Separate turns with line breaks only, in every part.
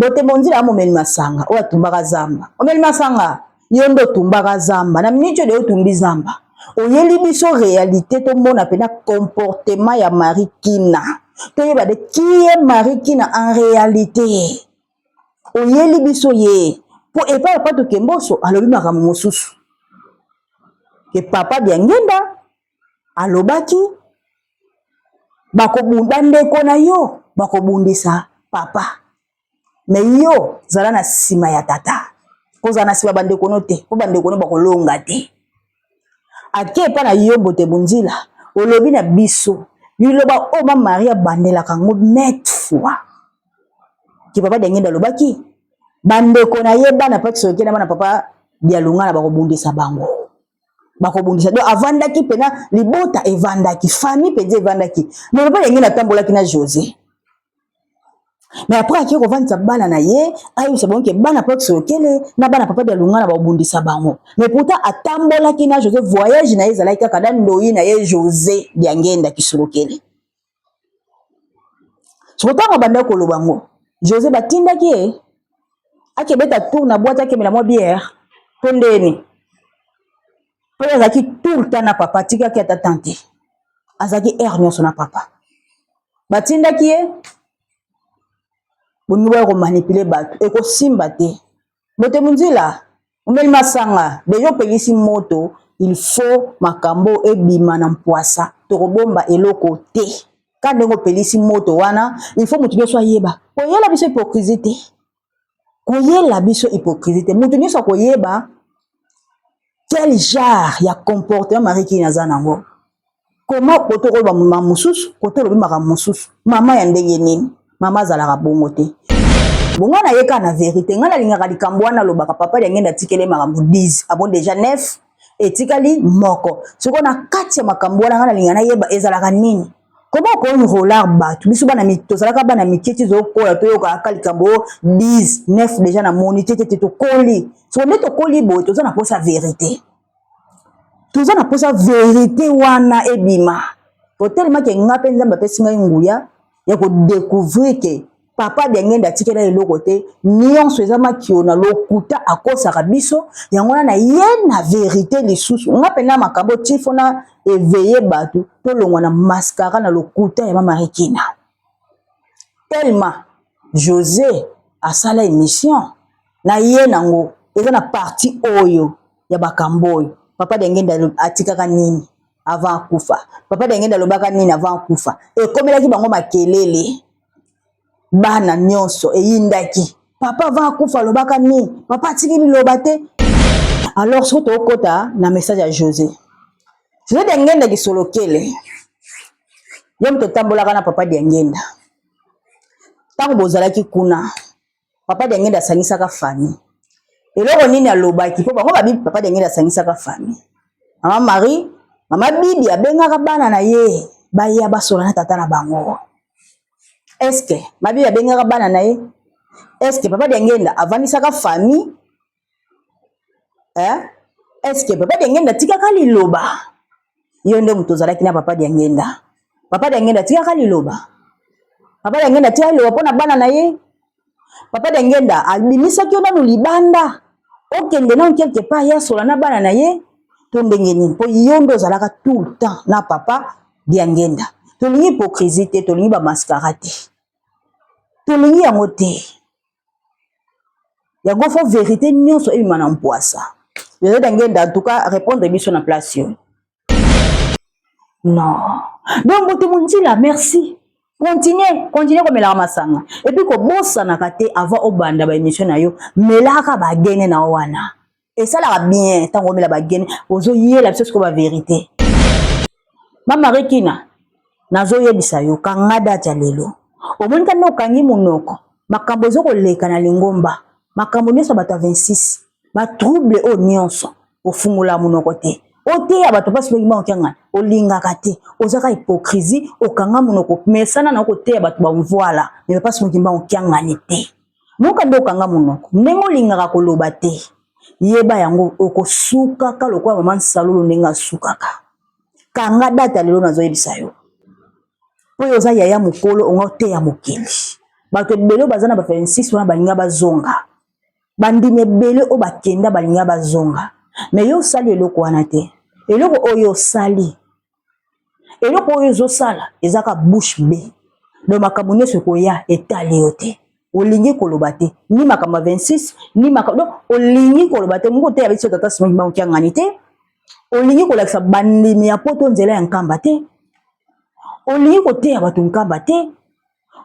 Bote Monzila amomeli masanga oyo atumbaka zamba. Omeli masanga yo nde otumbaka zamba na miniti oyo otumbi zamba oyeli biso réalité tomona mpena comportement ya Marie Kina toyeba de qui est Marie Kina en réalité oyeli biso ye mpo epai ya Pato Kemboso alobi makambo mosusu ke papa Diangenda alobaki bandeko na yo bakobundisa papa me yo zala na nsima ya tata kozala na nsima bandeko no te mpo bandeko no bakolonga te ake epa na yo mbote bunzila olobi na biso liloba oyo ma marie abandelaka yango maintes fois ke papa Diangenda alobaki bandeko na ye bana papa Kisolokele na bana papa Dialungana bakobundisa bango bakobundisa donc avandaki mpena libota evandaki famille mpenza evandaki mais papa Diangenda atambolaki na José mais après ake kovandisa bana na ye ayebisa bango ke bana papa Kisolokele na bana papa Dialungana bakobundisa bango mais pourtant atambolaki na José voyage na ye ezalaki kaka na ndoyi na ye José Diangenda Kisolokele soko ntango abandaki koloba ngo José batindaki ye akebeta tour na boîte akemela mwa bière to ndeni mpo ye azalaki tout le temps na papa atikaki ata temps te azalaki heure nyonso na papa batindaki ye bolingi boya komanipuler bato ekosimba te bote monzila omeli masanga deja opelisi moto il faut makambo ebima na mpwasa tokobomba eloko te ka ndenge opelisi moto wana il faut moto nyonso ayeba koyela biso hypocrisie te koyela biso hypocrisie te moto nyonso akoyeba quel genre ya comportement Marie Kini aza nango koma koto koloba mama mosusu koto olobi makambo mosusu mama ya ndenge nini mama azalaka bongo te bongo na ye kaka na vérité ngai nalingaka likambo wana alobaka papa Diangenda atikeli makambo 10 abo déjà 9 etikali moko sikoyo na kati ya makambo wana ngai nalinga nayeba ezalaka nini koma okoenrôler bato biso bana tozalaka bana mike ti tozokola toyokaka likambo 10 9 déjà namoni te tete tokoli soko nde tokoli boye toza na mposa vérité toza na mposa vérité wana ebima totelemaki nga mpe nzambe apesi ngai nguya ya kodécouvrir ke papa Diangenda atikela eloko te nyonso eza makio na lokuta akosaka biso yango wana na ye na vérité lisusu nga mpena makambo ti fona éveiller bato tolongwa na mascara na lokuta ya mama Rekina tellement José asala émission na ye nango eza na partie oyo ya bakambo oyo papa Diangenda atikaka nini avant akufa papa Diangenda alobaka nini avant akufa ekomelaki bango makelele bana nyonso eyindaki papa avant akufa alobaka nini papa atiki liloba te alors soki tokota na message ya José José Diangenda Kisolokele ye moto otambolaka na papa Diangenda ntango bozalaki kuna papa Diangenda asangisaka famille eloko nini alobaki mpo bango babi papa Diangenda asangisaka famille mama Marie mama Bibi abengaka bana na ye baya basola na tata na bango est-ce mabibi abengaka bana na ye est-ce papa Diangenda avandisaka famille eh? est-ce papa Diangenda atikaka liloba yo nde moto ozalaki na papa Diangenda papa Diangenda atikaka liloba papa Diangenda atikaka liloba mpo na bana na ye papa Diangenda abimisaki yo nanu libanda okende nanu quelque part ye asola na bana na ye to ndenge nini mpo yo nde ozalaka tout le temps na papa Diangenda tolingi hypocrisie te tolingi bamascara te tolingi yango te yango faut vérité nyonso ebima na mpwasa José Diangenda en tout cas répondre biso na place yo non donc bote monzila merci continue continue komelaka masanga et puis kobosanaka te avant obanda baémission na yo melaka bagene na yo wana esalaka bien ntango omela bagene ozoyela biso sikoyo bavérité mama Rekina nazoyebisa yo kanga date ya lelo omoni kanda okangi monoko makambo ezokoleka na lingomba makambo nyonso ya bato ya 26 batrouble oyo nyonso ofungola monoko te oteya bato mpasi soki baokianga olingaka te ozaka hypocrisie okanga monoko mesana na koteya bato bamvoila me mpasi soki baokiangani te moka nde okanga monoko ndenge olingaka koloba te yeba yango okosukaka lokola mama nsalulu ndenge asukaka kanga date lelo nazoyebisa yo mpo oyo oza yaya mokolo onga oteya mokili. Bato ebele oyo baza na ba 26 wana balinga bazonga. Bandimi ebele oyo bakenda balinga bazonga. Mais yo osali eloko wana te. Eloko oyo osali, eloko oyo ozosala eza ka bouche bee. Donc makambo nyonso ekoya etali yo te. Olingi koloba te ni makambo ya 26 ni makambo, donc olingi koloba te. Moko te ya biso tata Simon Kimbangu Kiangani te. Olingi kolakisa bandimi ya poto nzela ya Nkamba te. Olingi koteya bato Nkamba te.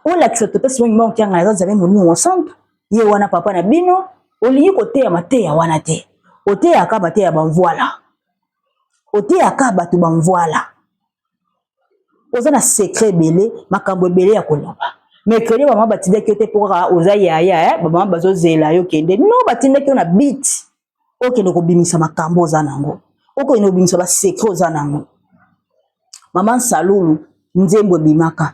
Olakisa tata Simon Kimbangu Kiangani aza Nzambe Molimo Mosantu, ye wana papa na bino. Olingi koteya mateya wana te. Oteyaka mateya bamvwala. Oteyaka bato bamvwala. Oza na secret ebele, makambo ebele ya koloba. Mais crédit bamama batindaki yo te mpo kaka oza yaya, eh? Bamama bazozela yo kende. No, batindaki yo na bit. Okende kobimisa makambo oza nango. Okende kobimisa ba secret oza nango. Mama Nsalulu, nzembo ebimaka.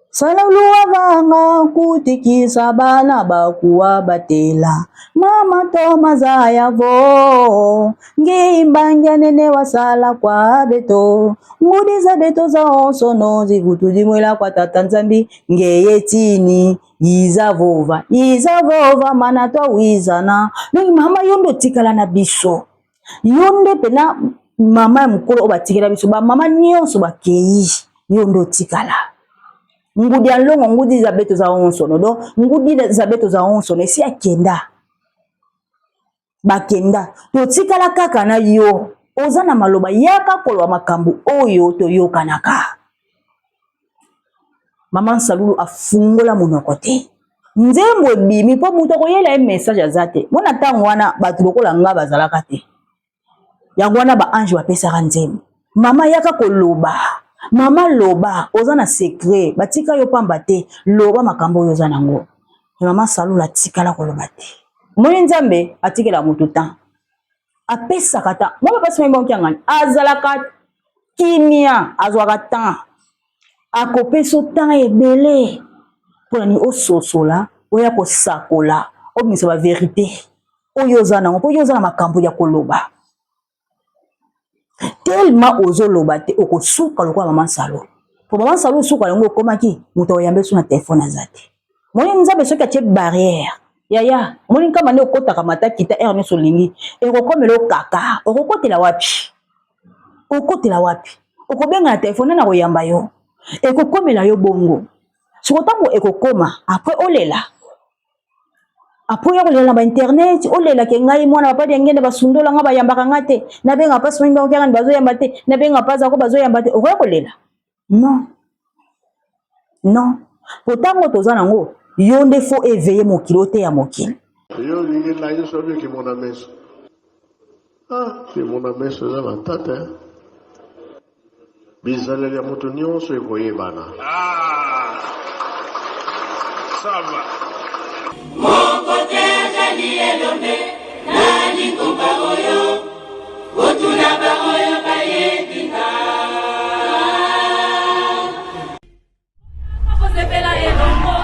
Salulu wavanga kutikisa bana bakuwa batela mama to mazaya vo ngimbangia nene wasala kwa beto ngudi za beto za onsono zikutu dimwela kwa tata Nzambi ngeye tini iza vova iza vova mana to wizana. Donc mama yo nde otikala na biso, yo nde pena mama ya mokolo oyo batikela biso, ba mama nyonso bakei, yo nde otikala. Ngudi ya nlongo ngudi za beto za onsono, donc ngudi za beto za onsono esi akenda, bakenda, totikala kaka na yo. Oza na maloba, yaka koloba makambo oyo toyokanaka. Mama Nsalulu afungola monoko te. Nzembo ebimi mpo moto akoyela ye message aza te. Mona ntango wana bato lokola nga bazalaka te. Yango wana ba ange bapesaka nzembo. Mama yaka koloba. Mama loba, oza na secret, batika yo pamba te, loba makambo oyo oza nango. Mama Nsalulu atikala koloba te. Omoni Nzambe atikela moto temps. Apesaka temps. Mwa papa Simon Kimbangu Kiangani azalaka kimia, azwaka temps. Akopesa temps ebele mpona nini ososola, oya kosakola, obimisa ba verite oyo oza nango, mpo yo oza na makambo ya koloba. Tellement ozoloba te, okosuka lokola mama Nsalulu. Po mama Nsalulu suka yango okomaki moto akoyamba ye so na telefone aza te. Moni Nzambe soki atie barrière, yaya, omoni nkamba nde okotaka mata kita heure nyonso olingi, ekokomela yo kaka, okokotela wapi? Okotela wapi? Okobenga na telefone nani akoyamba yo? Ekokomela yo bongo. Soko ntango ekokoma, après olela. Après oya kolela na ba internet, olela ke ngai mwana papa Diangenda basundola nga bayambaka nga te, nabenga pasi mingi bakokianga bazoyamba te, nabenga pasi ako bazoyamba te, okoya kolela? Non. Non. Po ntango toza nango, yo nde faut éveiller mokili, oteya mokili.
Yo olingi lakisa obi kimona meso. Ah, kimona meso eza matata. Eh? Bizaleli ya moto nyonso ekoyebana.
Ah, ça va.
Moko te azali elombe na lingomba oyo, botuna baoyo bayebi nga.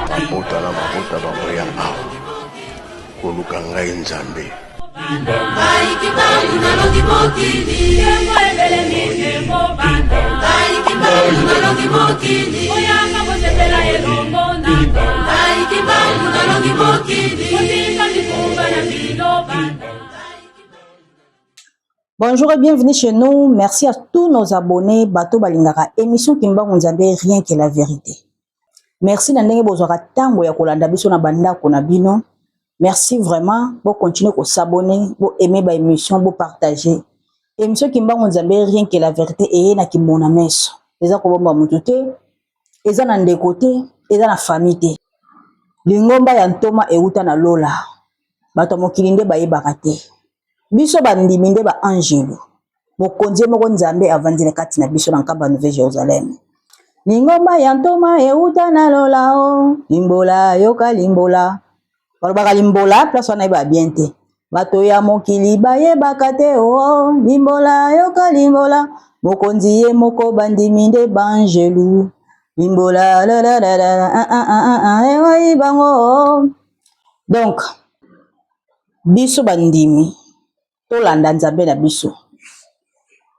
Mabota na mabota bakoya awa koluka ngai Nzambe.
Ngai Kimbangu nalongi mokili. Ngai Kimbangu nalongi mokili. Ngai Kimbangu nalongi mokili.
Bonjour et bienvenue chez nous. Merci à tous nos abonnés. Bato balingaka émission Kimbangu Nzambe, rien que la vérité. Merci na ndenge bozwaka tango ya kolanda biso na bandako na bino. Merci vraiment. Bo continuer ko s'abonner, bo aimer ba émission, bo partager. Émission Kimbangu Nzambe, rien que la vérité eye na kimona meso. Eza kobomba mutu te, eza na ndeko te, eza na famille te. Lingomba ya ntoma euta na lola. Bato ya mokili nde bayebaka te. Biso bandimi nde ba angelu. Mokonzi ye moko Nzambe avandi na kati na biso na nkamba Nouvelle Jérusalem. Lingomba ya ntoma euta na lola o limbola yoka limbola. Balobaka limbola place wana yeba bien te. Bato ya mokili bayebaka te o limbola yoka limbola. Mokonzi ye moko bandimi nde bangelu. Limbola la la la la ah ah ah ah ah bango. Donc biso bandimi tolanda Nzambe na biso,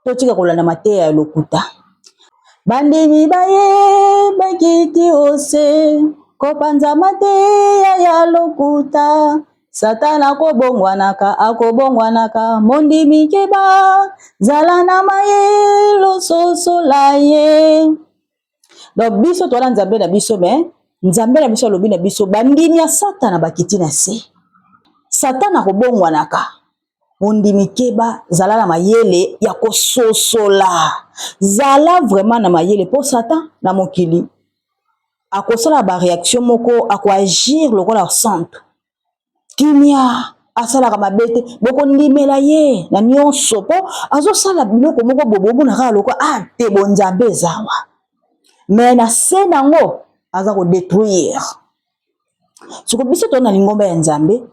totika kolanda mateya ya lokuta. Bandimi baye bakiti ose. Kopanza mateya ya lokuta. Satana akobongwanaka, akobongwanaka. Mondimi keba, zala na mayele, sosola ye. Donc biso toza na Nzambe na biso, mais Nzambe na biso alobi na biso bandimi ya Satana bakiti na se. Satana akobongwanaka. Mondimi keba, zala na mayele ya kososola. Zala vraiment na mayele po Satan na mokili akosala ba reaction moko, akoagir lokola santu. Kimia asalaka mabe te, bokondimela ye na nyonso po azosala biloko moko bobo bomona kaka lokola ah te bonzambe ezawa. Mais na se nango aza ko detruire. Siko biso toza na lingomba ya Nzambe,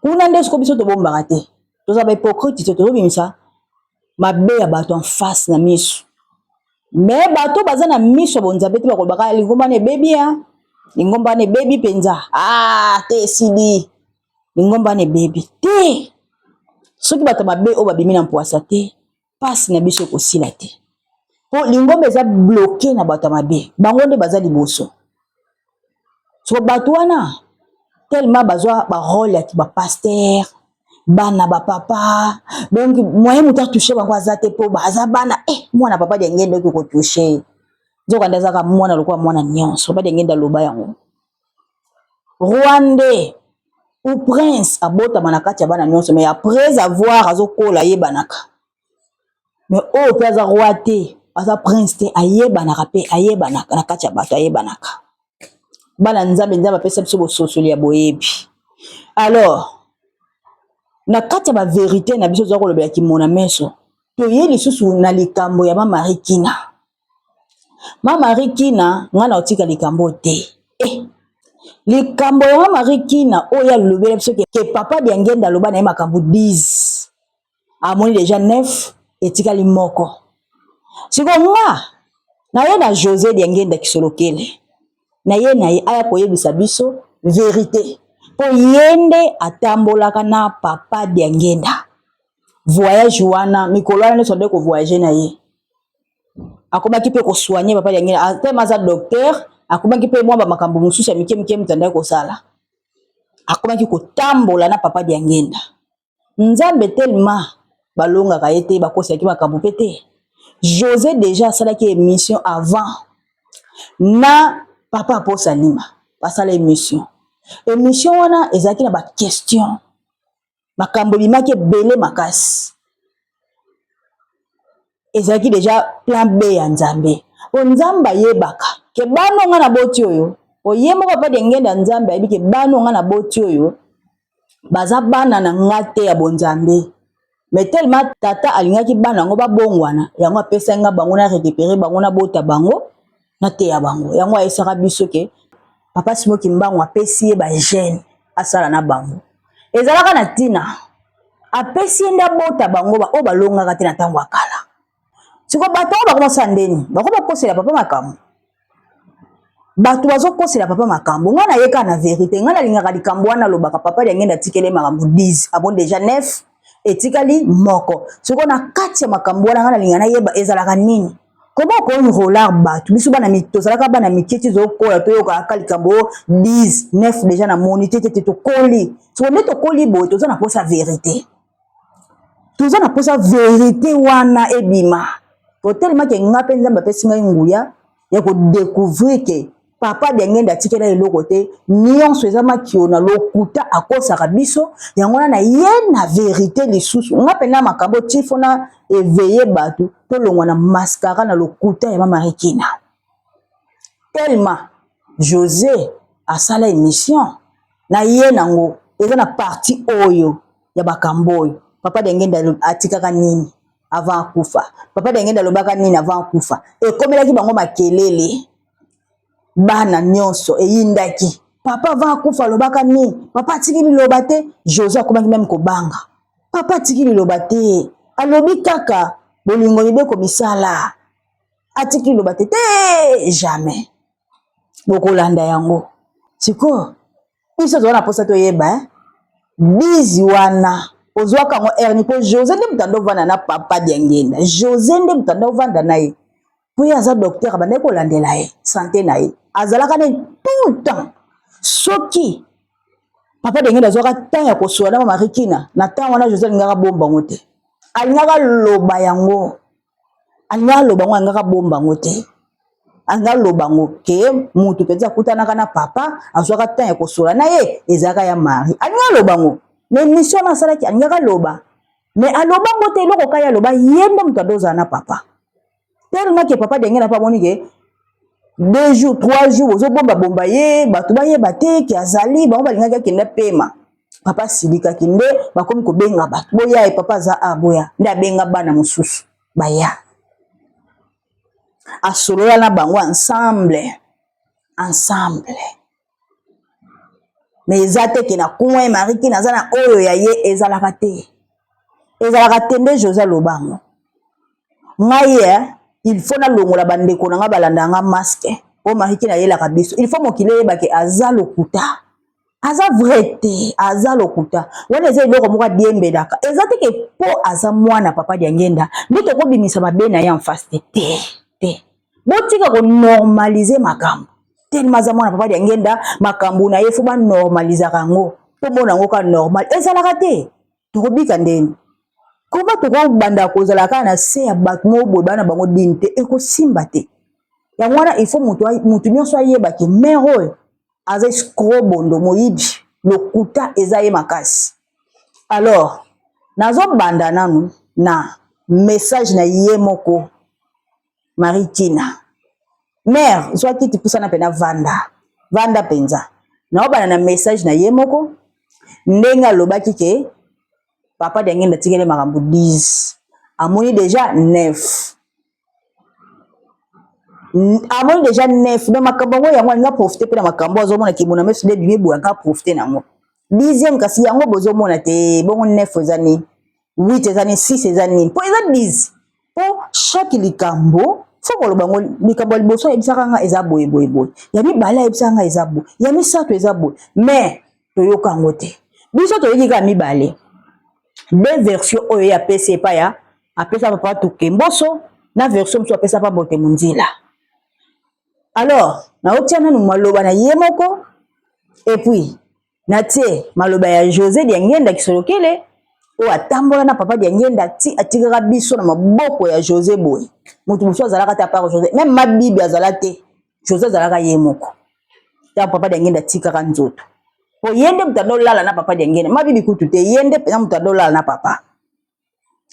kuna nde siko biso tobombaka te. Toza ba hypocrite te, tozobimisa mabe ya bato en face na miso. Mais bato baza na miso ya bonzambe te bakolobaka lingomba wana ebebi ya lingomba wana ebebi mpenza, ah te esili lingomba wana ebebi te. Soki bato mabe oyo babimi na mpwasa te, pasi na biso ekosila te, po lingomba eza bloke na bato ya mabe, bango nde baza liboso. So bato wana tellement bazwa ba role ya ba pasteur, bana ba papa, donc moyen moto atouche bango aza te, po baza bana eh, mwana papa Diangenda okoki kotouche, nzoka nde azaka mwana lokola mwana nyonso. Papa Diangenda aloba yango, Rwandais ou prince abotama na kati ya bana nyonso, mais après avoir azokola ayebanaka. Mais oyo mpe aza roi te, aza prince te, ayebanaka mpe, ayebanaka na kati ya bato, ayebanaka. Bana Nzambe, Nzambe apesa biso bososoli ya boyebi. Alors na kati ya ba verite na biso toza kolobela kimona meso, toye lisusu na likambo ya Mama Marie Kina. Mama Marie Kina, nga na otika likambo te. Eh, likambo ya Mama Marie Kina oyo alobela biso ke, ke papa Diangenda aloba na ye makambo 10, amoni deja 9, etikali moko. Siko nga na ye na José Diangenda Kisolokele, na ye na ye aya koyebisa biso verite, po ye nde atambolaka na papa Diangenda. Voyage wana mikolo wana nyonso nde ko voyager na ye, akomaki mpe kosoigne papa Diangenda, tellement aza docteur, akomaki mpe mwa ba makambo mosusu ya mike mike moto andaki kosala, akomaki kotambola na papa Diangenda. Nzambe tellement balongaka ye te, bakoselaki makambo mpe te. José déjà asalaki émission avant na papa Aposa Lima, basala émission. Émission wana ezalaki na ba question, makambo ebimaki ebele makasi. Ezalaki deja plan B ya Nzambe. Po Nzambe ayebaka ke bana nga na boti oyo, po ye moko papa Diangenda Nzambe ayebi ke bana nga na boti oyo baza bana na nga te ya bonzambe. Mais tellement tata alingaki bana yango babongwana, yango apesaki nga bango na récupérer bango, na bota bango, na teya bango. Yango ayesaka biso ke papa Simon Kimbangu apesi ye ba jeune asala na bango. Ezalaka na tina apesi ye nde abota bango ba oyo balongaka te na ntango ya kala. Siko bato oyo bakomosala ndeni, bakoma kokosela papa makambo. Bato bazokosela papa makambo. Nga na ye kaka na verite, nga nalingaka likambo wana, alobaka papa Diangenda atikeli makambo 10, abon deja 9, etikali moko. Siko na kati ya makambo wana nga nalinga nayeba ezalaka nini. Comment okoenrolar bato? Biso bana tozalaka bana mike ti tozokola, toyokaka likambo oyo 10, 9 deja na moni te te tokoli. Siko nde tokoli boye, toza na posa verite. Toza na posa verite wana ebima. Totelemaki nga mpe Nzambe apesi ngai nguya ya kodécouvrir ke papa Diangenda atikela eloko te, nyonso eza makio na lokuta akosaka biso. Yango wana na ye na verite lisusu nga mpe na makambo tifo na éveiller bato tolongwa na mascara na lokuta ya Mama Rekina. Tellement José asala émission na ye nango eza na partie oyo ya makambo oyo papa Diangenda atikaka nini avant akufa, papa Diangenda alobaka nini avant akufa, ekomelaki bango makelele, bana nyonso eyindaki. Papa avant akufa alobaka nini, papa atiki liloba te. José akomaki meme kobanga, papa atiki liloba te, alobi kaka bolingo mibeko misala, atiki liloba te te jamais. Bokolanda yango sikoyo. Biso toza na posa toyeba eh? Bizi wana ozwaka yango erni, po José nde moto ando ovanda na papa Diangenda. José nde moto ando ovanda na ye, po ye aza docteur, abandaki kolandela ye santé na ye, azalaka ne tout le temps. Soki papa Dengenda azwaka temps ya kosola na mama Rikina na temps wana, Jose alingaka bomba yango te, alingaka loba yango, alingaka loba yango, alingaka bomba yango te, alingaka loba yango ke mutu mpenza akutanaka na papa, azwaka temps ya kosola na ye, ezalaka ya Marie. Alingaka loba yango mais mission wana asalaki, alingaka loba, mais aloba yango te. Eloko kaka ye aloba, ye nde moto adozala na papa, tellement ke papa Dengenda mpo amoni ke 2 jours, 3 jours ozobomba bomba ye, bato bayeba te ke azali. Bango balingaki akende pema. Papa asilikaki nde bakomi kobenga bato, boya ye, papa aza a boya. Nde abenga bana mosusu, baya, asolola na bango ensemble ensemble. Mais eza te ke na coin Marie Kina aza na oyo ya ye, ezalaka te, ezalaka te. Nde José aloba yango. Ngai eh, il faut nalongola bandeko na ngai balanda nga masque oyo Marie Kina ayelaka biso. Il faut mokili eyebake aza lokuta, aza vrai te, aza lokuta. Wana eza eloko moko adiembelaka. Eza te ke mpo aza mwana papa Diangenda nde tokobimisa mabe na ye en face te, te, te. Botika konormaliser makambo telema aza mwana papa Diangenda. Makambo na ye fo banormalizaka yango mpo mona yango ka normal, ezalaka te. Tokobika ndeni koma tokobanda kozala kaka na se ya bato moko boye, bana bango dini te, ekosimba te. Yango wana il faut mutu nyonso ayeba ke mare oyo aza escroc, bondo, moyibi, lokuta eza ye makasi. Alors nazobanda nanu na message na ye moko Marie Tina. Mare, zwa kiti, pusana mpena, vanda, vanda mpenza. Naobanda na message na ye moko, ndenge alobaki ke papa Diangenda atikeli makambo 10, amoni déjà 9, amoni déjà 9. Donc makambo yango, yango alinga profite mpe na makambo azomona kimona meso nde ebimi boye, anga profite nango dixième. Kasi yango bozomona te, bongo 9 eza nini? 8 eza nini? 6 eza nini? Mpo eza 10, mpo chaque likambo fo koloba yango. Likambo ya liboso ayebisaka nga eza boye boye boye, ya mibale ayebisaka nga eza boye, ya misato eza boye, mais toyoka yango te. Biso toyoki kaka mibale, deux version oyo ye apesi epai ya apesa papa Tukemboso, na version mosusu apesa pa Bote Monzila. Alors naotia nanu maloba na ye moko et puis natie maloba ya José Diangenda Kisolokele oyo atambola na papa Diangenda ti atikaka biso na maboko ya José boye. Moto mosusu azalaka te à part José, même mabibi azala te, José azalaka ye moko. Ntango papa Diangenda atikaka nzoto, po ye nde moto adolala na papa Diangenda, mabibi kutu te, ye nde mpenza moto adolala na papa.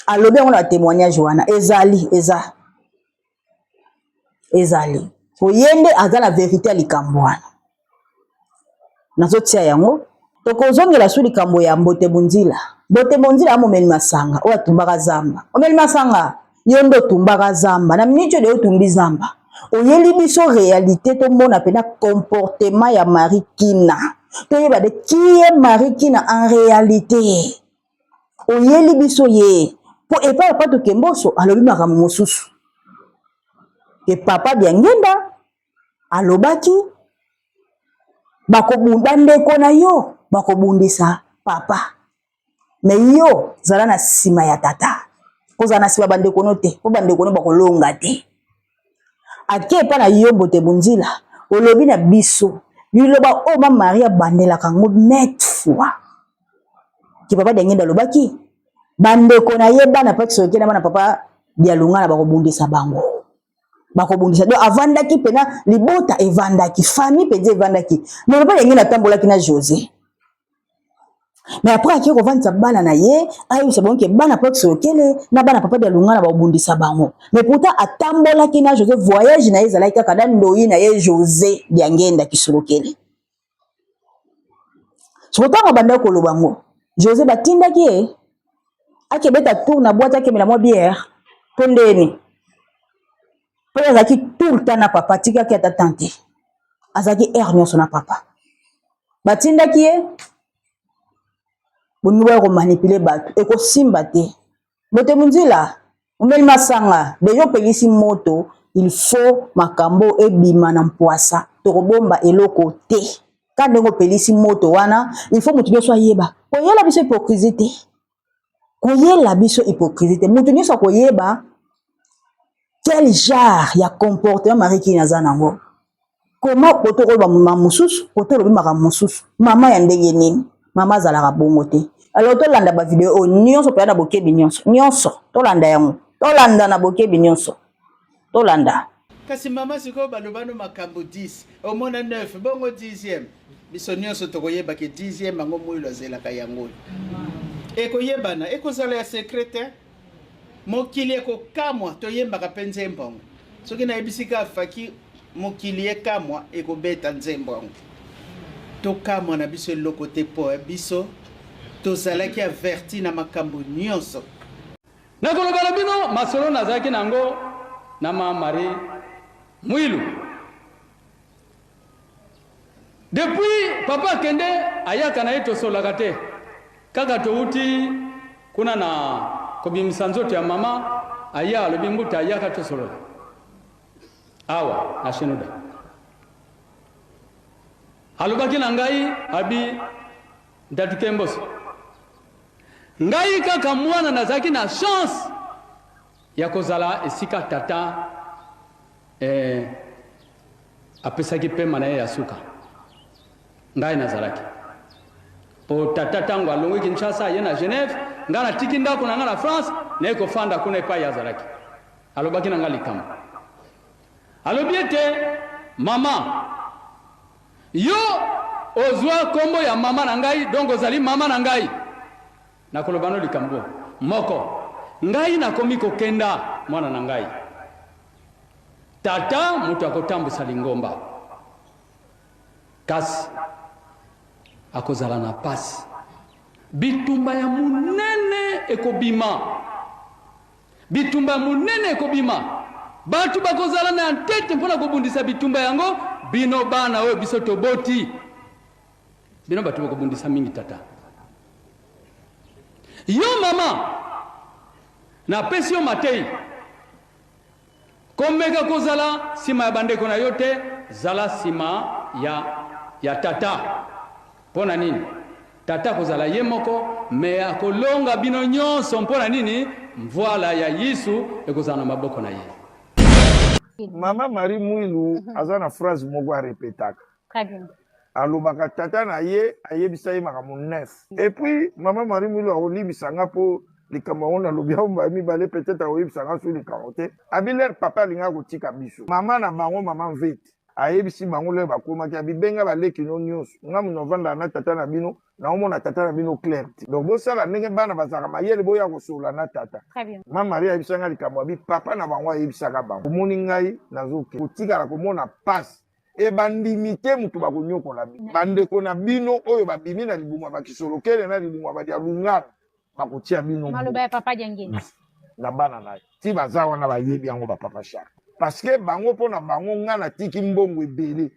Alobi yango na batémoignage wana, ezali eza ezali po ye nde aza na vérité ya likambo wana. Nazotia yango, tokozongela su likambo ya Mbote Bunzila. Mbote Bunzila amomeli masanga oyo atumbaka zamba. Omeli masanga, yo nde otumbaka zamba. Na miniti oyo otumbi zamba, oyeli biso réalité. Tomona mpena comportement ya Marie Kina, toyeba de qui est Marie Kina en réalité. Oyeli biso ye mpo epai ya Pato Kemboso alobi makambo mosusu ke papa Diangenda alobaki bandeko na yo bakobundisa papa, me yo zala na nsima ya tata, kozala na nsima bandeko no te, mpo bandeko no bakolonga te. Ake epa na yo Mbote Bunzila, olobi na biso liloba oyo ma Marie abandelaka yango maintes fois ke papa Diangenda alobaki bandeko na ye, bana paki soki na bana papa Dialungana bakobundisa bango, bakobundisa. Donc avandaki mpena, libota evandaki, famille mpenza evandaki. Mais papa Diangenda atambolaki na José, mais après ake kovandisa bana na ye, ayebisa bango ke bana paki sokele na bana papa Dialungana bakobundisa bango. Mais pourtant atambolaki na José, voyage na ye ezalaki kaka na ndoi na ye José Diangenda Kisolokele. Soko ntango abandaki koloba ngo, José batindaki ye akebeta tour na boîte, akemela mwa bière mpo ndeni, mpo ye azalaki tout le temps na papa, atikaki ata temps te, azalaki heure nyonso na papa. Batindaki ye. Bolingi boya komanipuler bato, ekosimba te. Bote Munzila, omeli masanga déjà, opelisi moto. Il faut makambo ebima na mpwasa, tokobomba eloko te. Ka ndenge opelisi moto wana, il faut moto nyonso ayeba. Koyela biso hypocrisie te, koyela biso hypocrisie te. Moto nyonso akoyeba quel genre ya comportement Marie Kini aza nango. Koma koto koloba makambo mosusu, koto olobi makambo mosusu. Mama ya ndenge nini? Mama azalaka bongo te. Alors tolanda ba video oyo nyonso mpenza na bokebi nyonso. Nyonso tolanda yango. Tolanda na bokebi nyonso. Tolanda.
Kasi mama sikoyo baloba no makambo 10 omona 9 bongo 10e biso nyonso tokoyeba ke 10e yango Mwilu azelaka yango oyo ekoyebana ekozala ya secret te. Mokili ekokamwa toyembaka mpe nzembo yango soki nayebisi kaka faki mokili ekamwa ekobeta nzembo yango tokamwa na biso eloko te mpo biso tozalaki averti na makambo nyonso.
Nakoloba na bino masolo nazalaki na yango na ma Marie Muilu. Depuis papa akende ayaka na ye tosololaka te kaka towuti kuna na kobimisa nzoto ya mama aya alobi mbuta ayaka tosolola awa na Shenuda alobaki na ngai abi Ntatu Kemboso ngai kaka mwana nazalaki na chance ya kozala esika tata eh, apesaki pema na ye ya suka. Ngai nazalaki po tata ntango alongwi Kinshasa aye na Genève, ngai natiki ndako na ngai na France naye kofanda kuna epai azalaki. Alobaki na ngai likambo, alobi ete mama yo ozwa kombo ya mama na ngai, donc ozali mama na ngai. Nakoloba no likambo moko, ngai nakomi kokenda, mwana na ngai. Tata moto akotambwisa lingomba, kasi akozala na pasi. Bitumba ya monene ekobima, bitumba ya monene ekobima. Bato bakozala na ntete mpo na kobundisa bitumba yango. Bino bana oyo biso toboti, bino bato bokobundisa mingi tata. Yo mama, napesi yo mateyi. Komeka kozala sima ya bandeko na yo te, zala sima ya ya tata. Mpo na nini? Tata akozala ye moko, me akolonga bino nyonso. Mpo na nini? Mvwala ya Yesu ekozala na maboko na ye.
Mama Marie Muilu aza na phrase moko a repetaka. Alobaka tata na ye ayebisa ye makambo neuf. Et puis mama Marie Muilu akolibisa nga po likambo yango nalobi yango mbala mibale, peut-être akoyebisa nga soki likambo te. Abi leur papa alingaka kotika biso. Mama na bango mama Mvete ayebisi bango leur bakomaki abi benga baleki no nyonso nga moto navandaka na tata na bino naomona tata na bino clair te donc bosala ndenge bana bazalaka mayele boya kosolola na tata. Ma Marie ayebisa nga likambo abi papa na bango ayebisaka bango omoni ngai nazoke kotikala komona pasi e bandimi te moto bakonyokola bino bandeko na bino oyo babimi na libumu ya bakisolokele na libumu ya badialungana bakotia bino
maloba ya papa Diangenda
na bana na ye ti baza wana bayebi yango ba papa Charles parce que bango mpo na bango nga natiki mbongo ebele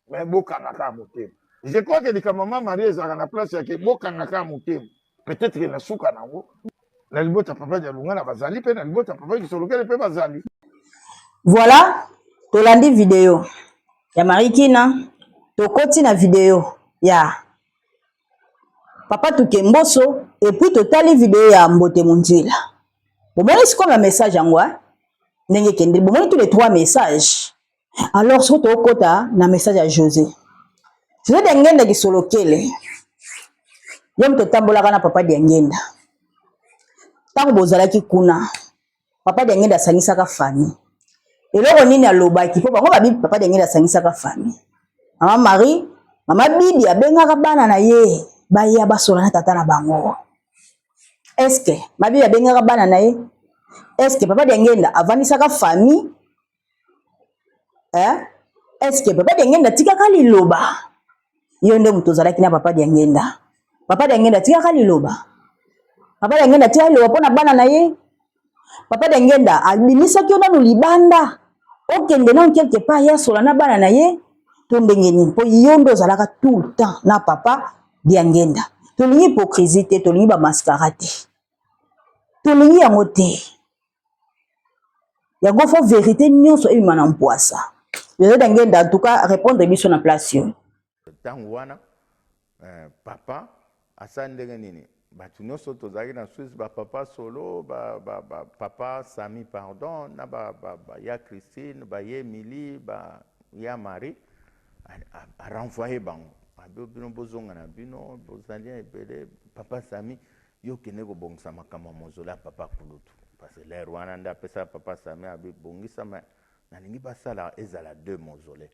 mais bokanga kaka motema. Je crois que likambo ya mama Marie ezalaka na place ya ke bokanga kaka motema peut-être que na suka na yango na libota papa Dialungana bazali mpe na libota papa Kisolokele mpe bazali.
Voilà, tolandi video ya Marie Kina, tokoti na video ya Papa Tuke Mboso et puis totali video ya Mbote Munzila. Bomoni sikoyo ba message yango hein? Ndenge ekendeli, bomoni tous les trois messages. Alors soki tokota na message ya José. José Diangenda Kisolokele. Ye moto otambolaka na Papa Diangenda. Ntango bozalaki kuna, Papa Diangenda asangisaka famille. Eloko nini alobaki? Mpo bango babi Papa Diangenda asangisaka famille. Mama Marie, Mama Bibi abengaka bana na ye baya basola na tata na bango. Est-ce que Mama Bibi abengaka bana na ye? Est-ce que Papa Diangenda avandisaka famille? Eh? Est-ce que Papa Diangenda atikaka liloba? Yo nde moto ozalaki na Papa Diangenda. Papa Diangenda atikaka liloba. Papa Diangenda atikaka liloba mpo na bana na ye. Papa Diangenda abimisaki yo nanu libanda okende nanu quelque part ye asola na bana na ye to ndenge nini? Mpo yo nde ozalaka tout le temps na Papa Diangenda. Tolingi hypocrisie te, tolingi ba mascara te. Tolingi yango te. Yango fo verite nyonso ebima na mpwasa. José Diangenda en tout cas répondre biso na place yo.
Ntango wana eh, papa asali ndenge nini? Bato nyonso tozalaki na Suisse, ba papa Solo, ba, ba, ba papa Sami pardon, na ba, ba, ba ya Christine, ba ye Emilie, ba ya Marie. A renvoyer bango, abi bino bozonga na bino, bozali ebele. Papa Sami, yo kende kobongisa makambo ya mausolée ya papa kulutu, parce que l'heure wana nde apesaka papa Sami, abi bongisa, mais nalingi basala ezala deux mausolée,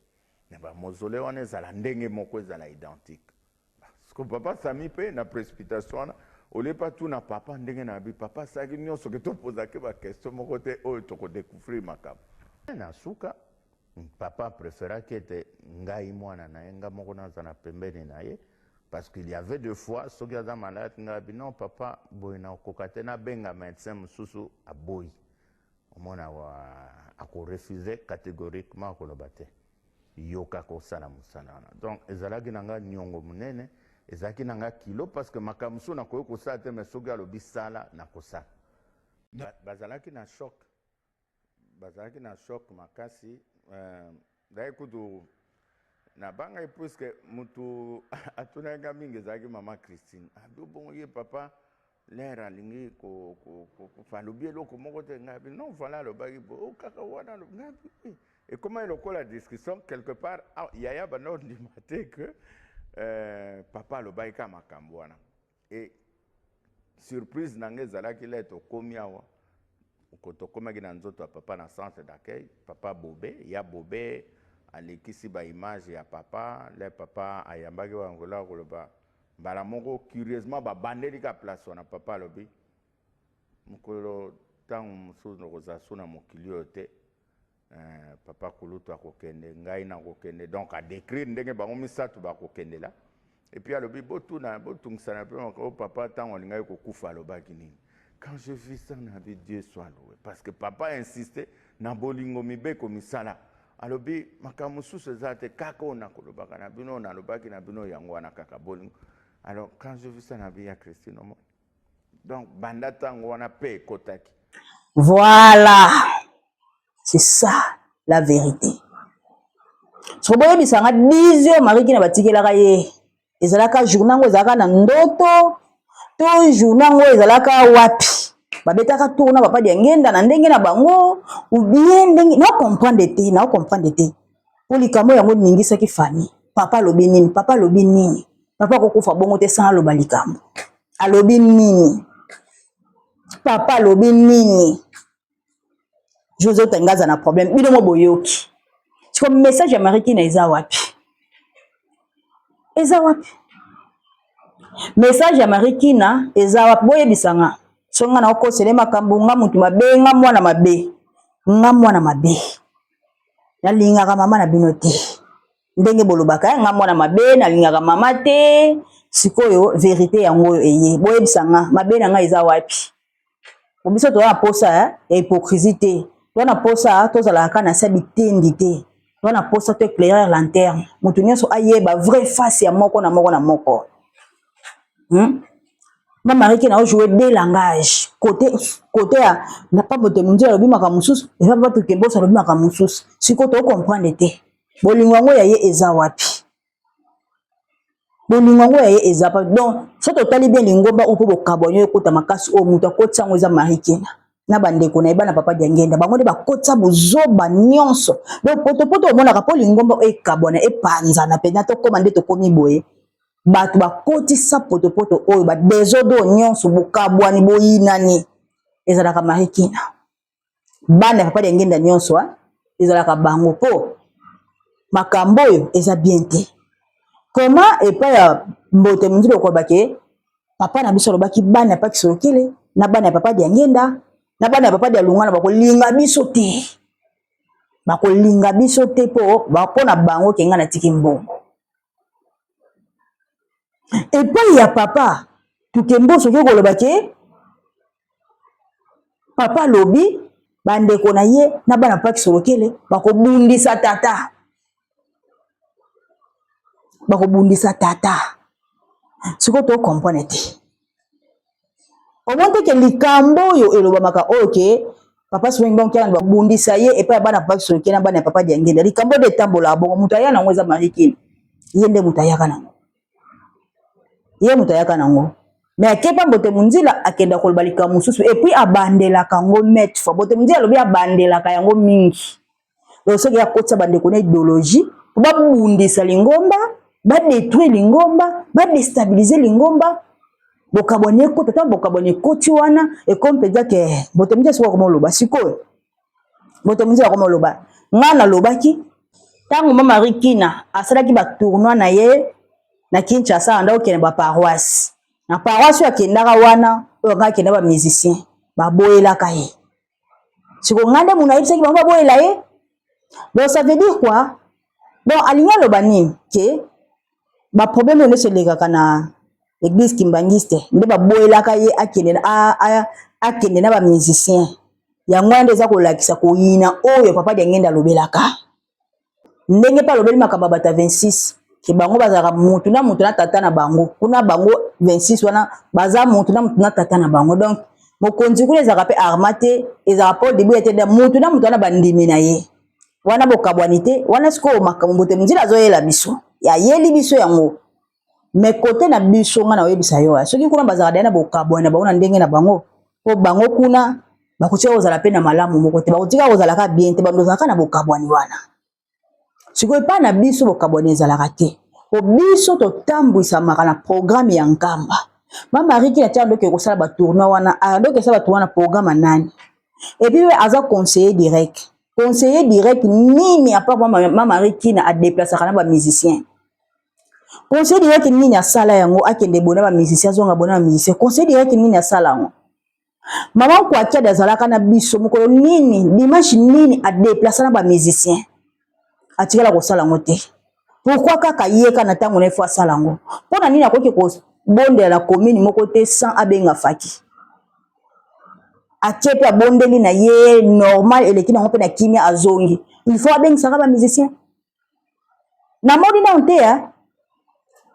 mais bamausolée wana ezala ndenge moko, ezala identique. Parce que papa Sami mpe na précipitation wana olie pa tuna papa ndenge na bi papa asalaki nyonso ke topozaki baquestion moko te oyo tokodécouvrir makambo na suka. Papa préféraki ete ngai mwana na ye, nga moko naza na pembeni na ye, parce qu'il y avait deux fois soki aza malade, ngai abi non papa, boye nakoka te, nabenga médecin mosusu. Aboyi, omona akorefuser catégoriquement, akoloba te, yoka kosala mosala wana. Donc ezalaki na nga niongo monene, ezalaki na nga kilo, parce que makambo mosusu nakoki kosala te, mais soki alobi sala, nakosala. Bazalaki na choc, bazalaki na choc makasi. Ngai kutu nabangai, puisque mutu atunaki nga mingi ezalaki mama Christine. Abi obongo ye papa l'heure alingi kokufa, alobi eloko moko te. Ngai abi non, voilà, alobaki bo o kaka wana. Ngai abi oui, ekomaki lokola discussion quelque part. Ah, yaya banda ondima te que papa alobaki kaka makambo wana. E surprise na ngai ezalaki le tokomi awa, tokomaki na nzoto ya papa na centre d'accueil, papa Bobe ya Bobe alekisi baimage ya papa. Le papa ayambaki bangola koloba mbala moko, curieusement babandeli ka place wana. Papa alobi mokolo ntango mosusu nakozala so na mokili oyo te, papa kulutu akokende, ngai nakokende. Donc adécrire ndenge bango misato bakokendela. Et puis alobi botuna, botungisana mpe o papa ntango alingaki kokufa alobaki nini. Quand je vis ça, nabi Dieu soit loué, parce que papa insiste na bolingo, mibeko, misala. Alobi makambo mosusu eza te, kaka oyo nakolobaka na bino, oyo nalobaki na bino, yango wana kaka bolingo. Alors quand je vis ça, nabi ya Christine omoni, donc banda ntango wana mpe ekotaki.
Voilà, c'est ça la vérité. Soko boyebisanga 10 heures Mariki na batikelaka ye, ezalaka journée yango ezalaka na ndoto to journée yango ezalaka wapi? Babetaka tour na papa Diangenda na ndenge na bango ou bien ndenge na comprendre te, na comprendre te, po likambo yango eningisaki famille. Papa alobi nini? Papa alobi nini? Papa akokufa bongo te sans aloba likambo. Alobi nini? Papa alobi nini? José Otangi aza na problème, bino mo boyoki. Siko message ya Marie Kina eza wapi? Eza wapi message ya Marie Kina? Eza wapi? Boyebisa nga. So nga naokosele makambo, nga mutu mabe, nga mwana mabe, nga mwana mabe, nalingaka mama na bino te ndenge bolobaka nga mwana mabe, nalingaka mama te. Sikoyo vérité yango oyo eye, boyebisa nga mabe na nga eza wapi? Po biso toza na posa ya hypocrisie te, toza na posa tozalaka kaka na se bitendi te, toza na posa to éclairer lanterne, moto nyonso ayeba vraie face ya moko na moko na moko, Ma Marie na ojouer deux langages, côté côté ya na pambo te munzi alobi makambo mosusu, eza bato ke boso alobi makambo mosusu. Sikoyo tocomprendre te bolingo yango ya ye eza wapi, bolingo yango ya ye eza pa. Donc so totali bien lingomba oyo mpo bokabwani oyo ekota makasi, oyo moto akotisa yango eza Marie Kena na bandeko na ye, bana papa Diangenda, bango nde bakotisa bozoba nyonso. Donc potopoto omonaka mpo lingomba oyo ekabwana, epanzana mpenza, tokóma nde tokomi boye. Bato bakotisa potopoto oyo, badésordre oyo nyonso, bokabwani, boyinani, ezalaka Marie Kina, bana ya papa Diangenda nyonso ezalaka bango, mpo makambo oyo eza bien te. Koma epai ya Mbote Monzilo okoloba ke papa na biso alobaki bana ya papa Kisolokele na bana ya papa Diangenda na bana ya papa Dialungana bakolinga biso te, bakolinga biso te, mpo mpo na bango ke ngai natiki mbongo epai ya papa Tukembo. Soki koloba ke papa alobi bandeko na ye na bana papa Kisolokele bakobundisa tata, bakobundisa tata. Sikoyo tocomprendre te. Omoni te ke likambo oyo elobamaka oyo ke papa Simon Kimbangu Kiangani babundisa ye epai ya bana papa Kisolokele na bana ya papa Diangenda, likambo nde etambolaka bongo. Moto aya nango eza Marie Kina, ye nde moto ayaka nango, ye moto ayaka nango. Mais akepa Mbote Munzila akenda koloba likambo mosusu, et puis abandelaka yango maintes fois. Mbote Munzila alobi abandelaka yango mingi. Donc soki akotisa bandeko na idéologie. Po babundisa lingomba, badetruire lingomba, badestabilize lingomba, bokabwani ekota. Ntango bokabwani ekoti wana, ekomi mpenza ke moto mingi sikoyo akoma oloba sikoyo, moto mingi akoma oloba. Ngai nalobaki ntango mama Rikina asalaki ba tournoi na ye na Kinshasa, anda okende ba paroisse na paroisse oyo akendaka wana, oyo ngai akenda ba musicien baboyelaka ye. Sikoyo ngai nde moto ayebisaki bango baboyela ye. Donc ça veut dire quoi? Donc alingi aloba nini? Ke ba problème oyo nyonso elekaka na église kimbangiste nde baboyelaka ye akende akende na ba musicien. Yango wana nde eza kolakisa koyina oyo papa Diangenda alobelaka. Ndenge mpe alobeli makambo ya bato ya 26 ke bango bazalaka mutu na mutu na tata na bango kuna, bango 26 wana baza mutu na mutu na tata na bango. Donc mokonzi kuna ezalaka mpe arma te, ezalaka Paul Dibuya te, mutu na mutu wana bandimi na ye wana, bokabwani te wana. Sikoyo makambo Mbote Nzila azoyela biso, ayeli biso yango. Me kote na biso, nga na oyebisa yo, soki kuna bazalaka deya na bokabwani na bango na ndenge na bango, po bango kuna bakotika kozala mpe na malamu moko te, bakotika kozala kaka bien te, bando ozalaka na bokabwani wana. Sikoyo epai na biso bokabwani ezalaka te, po biso totambwisamaka na programme ya Nkamba. Mama Riki na tia ndoki kosala ba tournoi wana, ndoki esala ba tournoi na programme nani? Et puis aza conseiller direct. Conseiller direct nini à part mama Riki na adeplasaka na ba musicien? Conseiller direct nini asala yango akende bona ba musicien, azonga bona ba musicien? Conseiller direct nini asala yango? Mama Nkwakiadi azalaka na biso mokolo nini, dimanche nini adeplasa na ba musicien? Atikala kosala yango te. Pourquoi kaka ye ka na ntango na ye fo asala yango? Mpo na nini akoki kobondela na commune moko te sans abenga Faki? Atie mpe abondeli na ye normal, eleki nango mpe na kimia, azongi. Il faut abengisaka ba musicien? Namoni nano te ya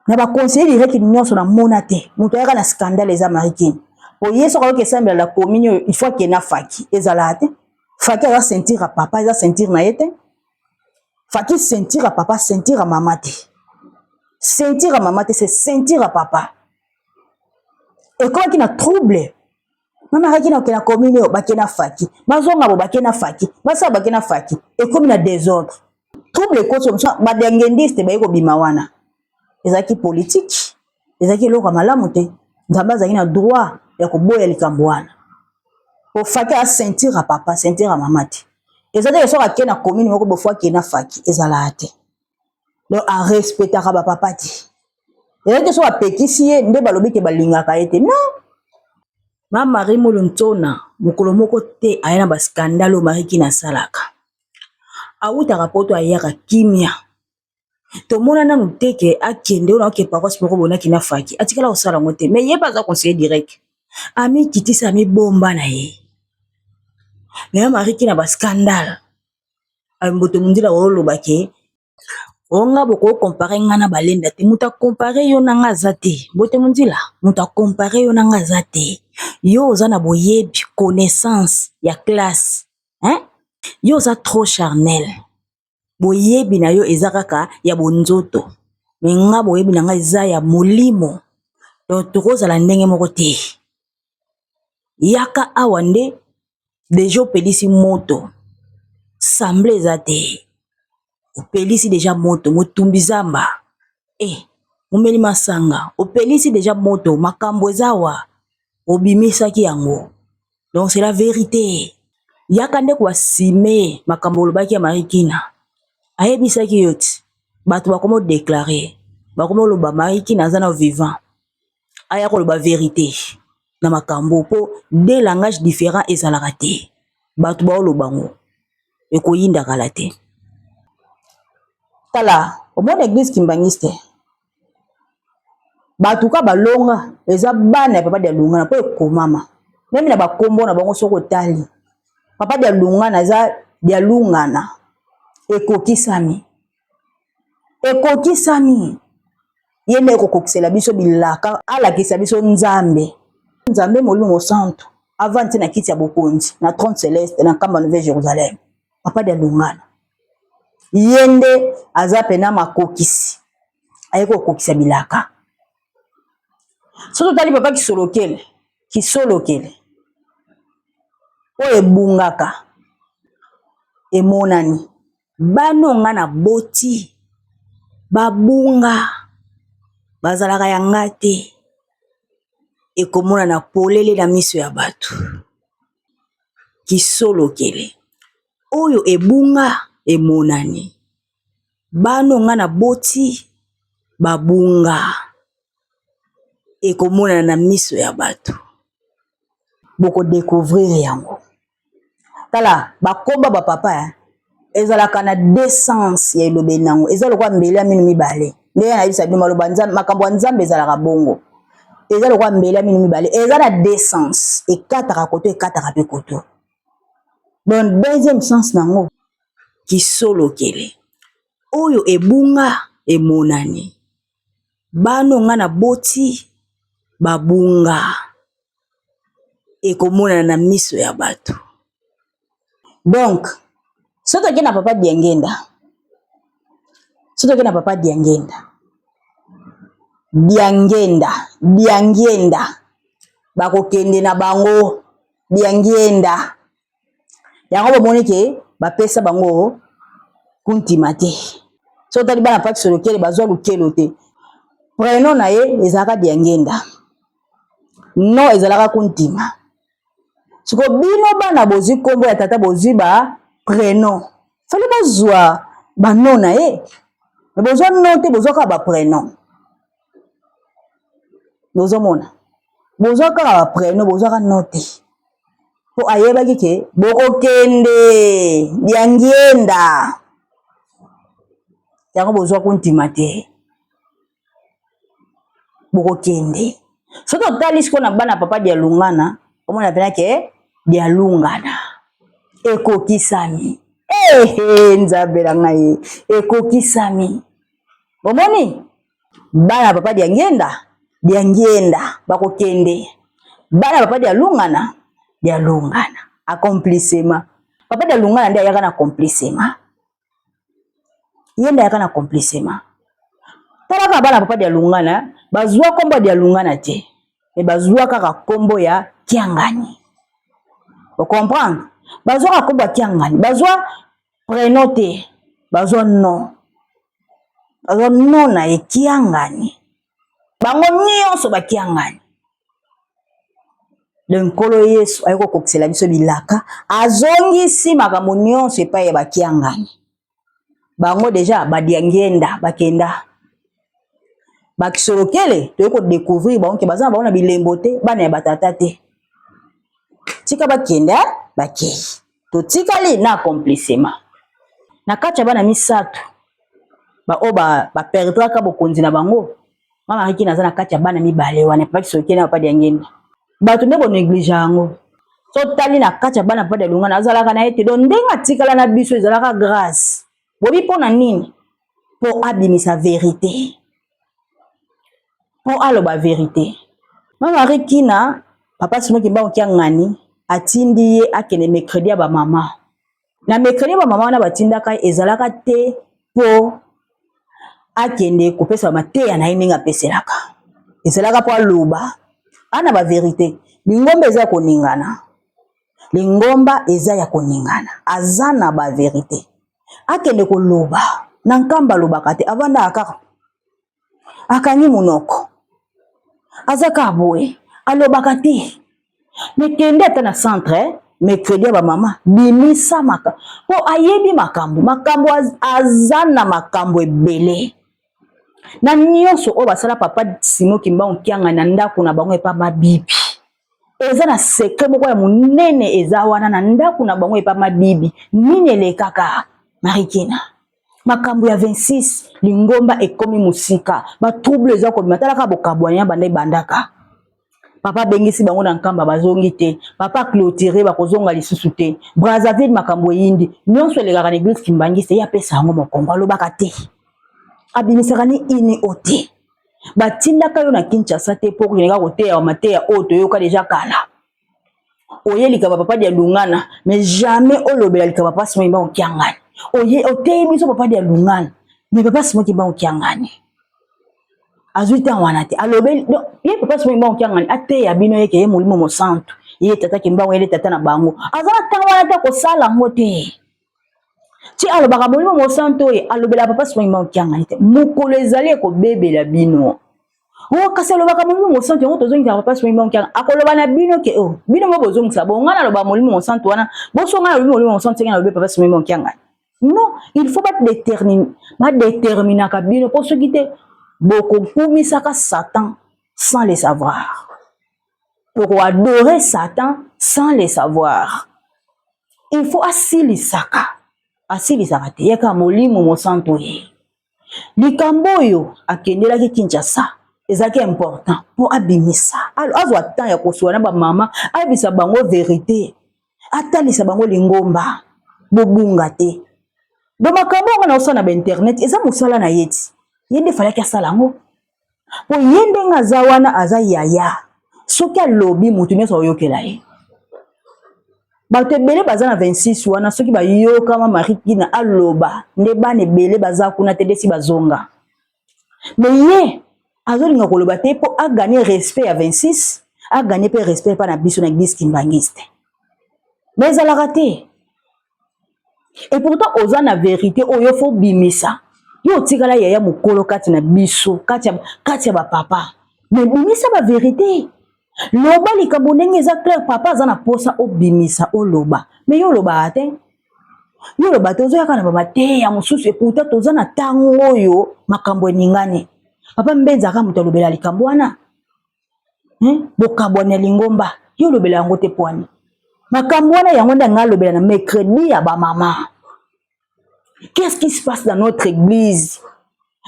na baconseiller direct nyonso, namona te moto ayaka na scandale. Eza Marikine po ye soki ayoki esambela na commune oyo, il faut akende na Faki. Ezalaka te. Faki aza ceinture ya papa, eza ceinture na ye te. Faki ceinture ya papa, ceinture ya mama te, ceinture ya mama te, c'est ceinture ya papa. Ekomaki na trouble. Mama akaki na okende na commune oyo, bake na Faki, bazonga bo bake na Faki, basala bake na Faki, ekomi na désordre, trouble ekoti. Mosusu badengendiste baye kobima wana. Ezalaki politike, ezalaki eloko ya malamu te. Nzambe azalaki na droit ya koboya likambo wana, po Faki a ceinture ya papa, ceinture ya mama te. Eza te soki ake na commune moko bofo ake na Faki, ezalaka te. Donc arespectaka bapapa te. Ezali te soki apekisi ye nde balobi ke balingaka ye te, non. Ma Marie Molo Ntona mokolo moko te aya na bascandale oyo Marie Kina asalaka. Awutaka poto, ayaka kimia. Tomona nanu te ke akende oyo naoke paroisse moko bonaki na Faki, atikala kosala yango te. Mais ye mpe aza conseiller direct, amikitisa, amibomba na ye. Mais Marie Kina bascandale, Mbote Mondila oloba ke onga boko compare nga na balenda te. Moto akompare yo na nga aza te. Mbote Mondila, moto akompare yo na nga aza te. Yo oza na boyebi, connaissance ya classe, hein? Yo oza trop charnel, boyebi na yo eza kaka ya bonzoto, me nga boyebi na nga eza ya molimo. Donc tokozala ndenge moko te. Yaka awa nde deja opelisi moto, semble eza te, opelisi deja moto, motumbi zamba e momeli masanga, opelisi deja moto, makambo eza awa, obimisaki yango. Donc c'est la vérité. Yaka nde koasime makambo olobaki ya Marie Kina. Ayebisaki yo ti bato bakoma odeklare, bakoma oloba Marie Kina aza na vivant, aya koloba vérité na makambo, po deux langages différents ezalaka te. Bato baoloba ngo ekoyinda kala te. Tala, omona église kimbangiste, bato ka balonga eza bana ya papa Dialungana, mpo ekomama meme na bakombo na bango. Soki otali papa Dialungana, eza Dialungana, ekokisami, ekokisami. Ye nde ekokokisela biso bilaka, alakisa biso Nzambe, Nzambe Molimo Santu avandi na kiti ya bokonzi na trône céleste na Nkamba, Nouvelle Jérusalem. Papa Dialungana ye nde aza pena makokisi, aye kokokisa bilaka. Soki totali papa Kisolokele, Kisolokele oyo ebungaka emonani, bano nga na boti. Babunga bazalaka ya nga te, ekomonana polele na miso ya bato. Kisolokele oyo ebunga emonani. Bana oyo nga naboti babunga, ekomonana na miso ya bato. Boko decouvrir yango. Tala bakomba ba papa eh, ezalaka na deux sens ya elobeli nango, eza lokola mbeli ya minu mibale. Ndenge nayebisa bino maloba Nzambe, makambo ya Nzambe ezalaka bongo, eza lokola mbeli ya minu mibale, eza na deux sens, ekataka koto ekataka pe koto. Donc deuxième sens nango kisolokele oyo ebunga emonani, bana oyo nga naboti babunga. Ekomonana na miso ya bato. Donc soki toke na papa Diangenda, soki toke na papa Diangenda, Diangenda, Diangienda, bakokende na bango Diangienda. Yango bomoni ke bapesa bango kuntima te. Soki otali bana Paki Solokele bazwa lukelo te. Prenom na ye ezalaka Diangenda. Non, ezalaka kuntima. Siko bino bana bozwi kombo ya tata, bozwi ba prenom. Fallait bozwa ba nom na ye. Mais bozwa nom te, bozwa kaka ba prenom. Bozomona. Bozwa kaka ba prenom, bozwa kaka nom te. Po ayebaki ke bokokende diangienda. Yango bozwa kuntima te. Bokokende. Soki otali sikoyo na bana papa Dialungana, omona pena ke Dialungana ekokisami. Ehe, Nzambe na ngai, ekokisami. Bomoni bana papa Diangienda, Diangienda bakokende. Bana papa Dialungana, Dialungana accomplissement. Papa Dialungana nde ayaka na accomplissement. Ye nde ayaka na accomplissement. Tala kaka bana papa Dialungana bazwa kombo ya Dialungana te, mais bazwa kaka kombo ya Kiangani. O comprendre? Bazwa kaka kombo ya Kiangani, bazwa prénom te, bazwa nom. Bazwa nom na ye Kiangani. Bango nyonso ba Kiangani. Donc Nkolo Yesu aye kokokisela biso bilaka, azongisi makambo nyonso epai ya bakiangani. Bango deja badiangienda bakenda bakisolokele, toyei kodecouvrir bango ke baza na bango na bilembo te, bana ya batata te. Tika bakenda, bakei. Totikali na accomplissement na kati ya bana misato baoyo baperdraka bokonzi na bango. Mama Riki naza na kati ya bana mibale wana, papa Kisolokele na papa Diangenda. Bato nde bonéglige yango. So tali na kati ya bana papa Dialungana azalaka na ye te. Donc ndenge atikala na biso ezalaka grâce. Bobi mpo na nini? Mpo abimisa verité. Mpo aloba verité. Mama Riki na papa Simon Kimbangu Kiangani atindi ye akende mercredi ya ba mama. Na mercredi ya ba mama wana batindaka ye ezalaka te mpo akende kopesa mateya na ye ndenge apeselaka. Ezalaka mpo aloba ana ba verité. Lingomba eza ya koningana. Lingomba eza ya koningana. Aza na ba verité. Akende koloba na nkamba alobaka te, avandaka kaka akangi monoko, aza kaka boye, alobaka te. Me kende ata na centre mercredi ya ba mama, bimisa maka po ayebi makambo, makambo aza na makambo ebele na nyonso oyo basala papa Simon Kimbangu Kiangani na ndako na bango epa mabibi. Eza na secret moko ya monene eza wana na ndako na bango epa mabibi. Nini elekaka Marikina? Makambo ya 26 lingomba ekomi mosika, ba trouble eza kobima. Talaka bokabwani ya banda ebandaka. Papa abengisi bango na nkamba bazongi te. Papa clôturer bakozonga lisusu te. Brazzaville makambo eyindi. Nyonso elekaka na église Kimbanguiste ye apesa yango mokongo alobaka te. Abimisaka ni ini o te. Batindaka yo na Kinshasa te po okende kaka koteya mateya oyo toyoka deja kala. Oye likaba papa Dialungana mais jamais olobela likaba papa Simon Kimbangu Kiangani. Oye oteyi biso papa Dialungana mais papa Simon Kimbangu Kiangani azwi ntango wana te, alobeli donc ye papa Simon Kimbangu Kiangani ateya bino ye ke ye molimo mosantu, ye tata Kimbangu, ye nde tata na bango, aza na ntango wana te kosala yango te. Ti alobaka molimo mosantu oyo alobela papa Simon Kimbangu Kiangani te. Mokolo ezali ekobebela bino. Oh, kasi alobaka molimo mosantu yango tozongisaka papa Simon Kimbangu Kiangani. Akoloba na bino ke oh, bino mo bozongisa bo ngai naloba molimo mosantu wana, boso ngai nalobi molimo mosantu seke nalobi papa Simon Kimbangu Kiangani. Non, il faut ba déterminer, ba déterminaka bino po soki te bokokumisaka Satan sans le savoir. Boko adorer Satan sans le savoir. Il faut asilisaka, asilisaka te yaka molimo mosantu ye. Likambo oyo akendelaki Kinshasa ezalaki important mpo abimisa, azwa temps ya kosola na bamama, ayebisa bango verite, atalisa bango lingomba, bobunga te. Donc makambo yango naosala na bainternet eza mosala na ye ti, ye nde falaki asala yango mpo ye ndenge aza wana aza yaya, soki alobi moto nyonso akoyokela ye. Bato ebele baza na 26 wana soki bayoka ma Marie Kina aloba nde bana ebele baza kuna te desi bazonga. Mais ye azolinga koloba te mpo aganye respect ya 26, aganye mpe respect mpa na biso na église kimbanguiste. Mais ezalaka te. Et pourtant oza na verite oyo fo bimisa. Yo otikala yaya mokolo kati na biso, kati ya, kati ya ba papa. Mais bimisa ba verite. Loba likambo ndenge eza clair, papa aza na posa obimisa oloba. Mais yo olobaka te. Yo oloba te, ozoyaka na ba mateya mosusu et pourtant toza na tango oyo makambo eningani. Papa Mbenza aka moto alobela likambo wana. Hein? Bokabwani ya lingomba, yo olobela yango te pwani. Makambo wana yango nde nga alobela na mercredi ya ba mama. Qu'est-ce qui se passe dans notre église?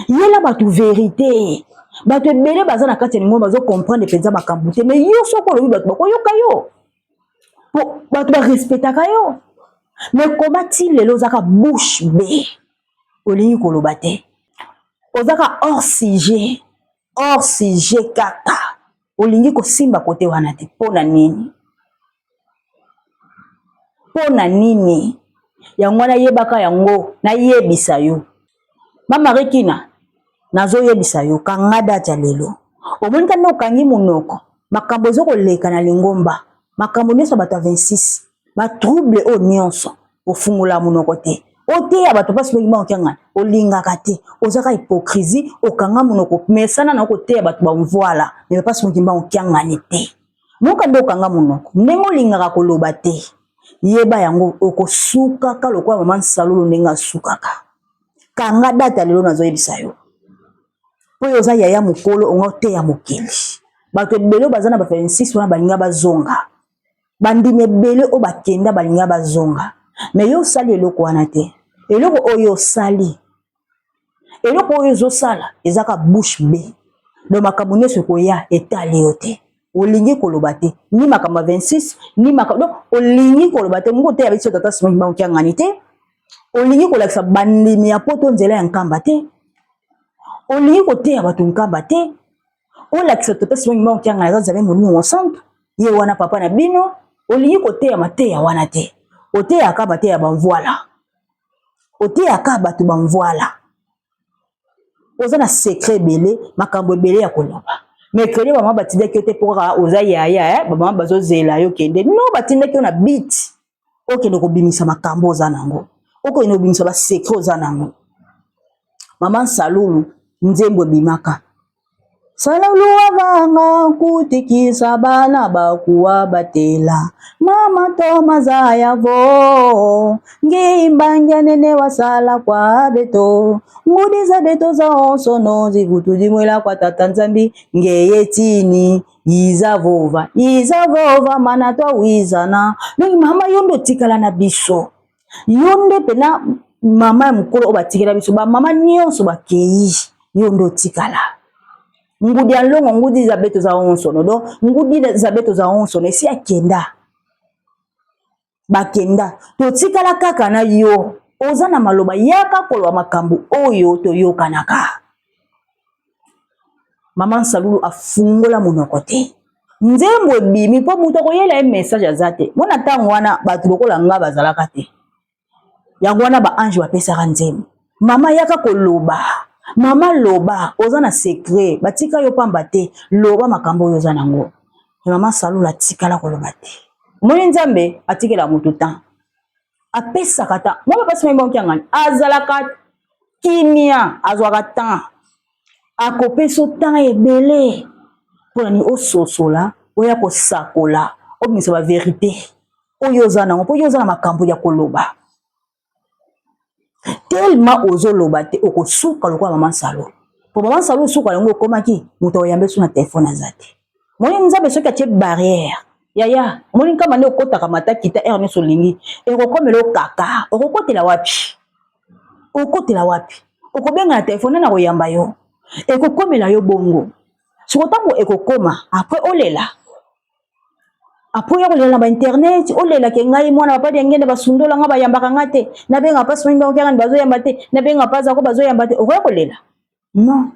Yela bato verite. Bato ebele baza na kati ya lingomba bazo comprendre mpenza makambo te, mais yo soki olobi bato bakoyoka yo. Po bato ba respectaka yo. Mais koma ti lelo ozaka bouche bee. Olingi koloba te. Ozaka hors sujet. Hors sujet kaka. Olingi kosimba kote wana te. Pona nini? Pona nini? Yango wana yebaka yango, nayebisa yo. Mama Rekina, nazoyebisa yo, kanga date ya lelo. Omoni kanda okangi monoko, makambo ezo koleka na lingomba, makambo nyonso ya bato ya 26, ba trouble oyo nyonso, ofungola monoko te. Oteya bato mpasi soki bango kiangana, olingaka te, ozaka hypocrisie, okanga monoko, mesana na koteya bato ba mvuala, mais mpasi soki bango kiangani te. Moka nde okanga monoko, ndenge olingaka koloba te, yeba yango okosukaka lokola mama Nsalulu ndenge asukaka. Kanga data lelo nazoyebisa yo. Po yo oza yaya mokolo onga oteya mokili. Bato ebele oyo baza na ba 26 wana balinga bazonga. Bandimi ebele oyo bakenda balinga bazonga. Mais yo osali eloko wana te. Eloko oyo osali, eloko oyo ozosala eza ka bouche bee. Donc makambo nyonso ekoya etali yo te. Olingi koloba te ni makambo ya 26 ni makambo donc olingi koloba te moko te ya biso tata Simon Kimbangu Kiangani te. Olingi kolakisa bandimi ya poto nzela ya Nkamba te. Olingi koteya bato Nkamba te. Olakisa tata Simon Kimbangu Kiangani aza Nzambe Molimo Mosantu, ye wana papa na bino. Olingi koteya mateya wana te. Oteyaka mateya ba mvuala. Oteyaka bato ba mvuala. Oza na secret ebele, makambo ebele ya koloba. Mercredi ba mama batindaki yo te po kaka oza yaya, eh, ba mama bazozela yo kende. Non, batindaki yo na beat. Okende kobimisa makambo oza nango. Okende kobimisa ba secret oza nango. Mama Nsalulu, nzembo ebimaka. Salulu wavanga kutikisa bana bakuwa batela mama to mazaya vo ngimbangia nene wasala kwa beto ngudi za beto za onsono zikutudimwela kwa tata Nzambi ngeye tini iza vova iza vova mana twa wizana. Donc mama yo nde otikala na biso, yo nde pena mama ya mokolo oyo batikela biso, ba mama nyonso bakei, yo nde otikala. Ngudi ya nlongo ngudi za beto za onsono, donc ngudi za beto za onsono esi akenda, bakenda, totikala kaka na yo. Oza na maloba, yaka koloba makambo oyo toyokanaka. Mama Nsalulu afungola monoko te. Nzembo ebimi po moto akoyela ye message aza te. Mona ntango wana bato lokola nga bazalaka te. Yango wana ba ange bapesaka nzembo. Mama yaka koloba. Mama loba, oza na secret, batika yo pamba te. Loba makambo oyo oza nango. Mama Nsalulu atikala koloba te. Omoni Nzambe atikela moto temps. Apesaka temps. Moi papa Simon Kimbangu Kiangani azalaka kimia, azwaka temps. Akopesa temps ebele mpona nini ososola, oya kosakola, obimisa ba verite oyo oza nango, mpo yo oza na makambo ya koloba. Tellement ozoloba te, okosuka lokola mama Salo. Po mama Salo suka yango okomaki moto oyambe su na telefone aza te. Moni Nzambe soki atie barrière, yaya, omoni nkamba nde okotaka mata kita heure nyonso olingi, ekokomela okaka, okokotela wapi? Okotela wapi? Okobenga na telefone nani akoyamba yo? Ekokomela yo bongo. Soko ntango ekokoma, après olela. Après oya kolela na ba internet, olela ke ngai mwana papa Diangenda basundola nga bayambaka nga te, nabenga pasi mingi bakoki bazoyamba te, nabenga pasi ako bazoyamba te, okoya kolela? Non.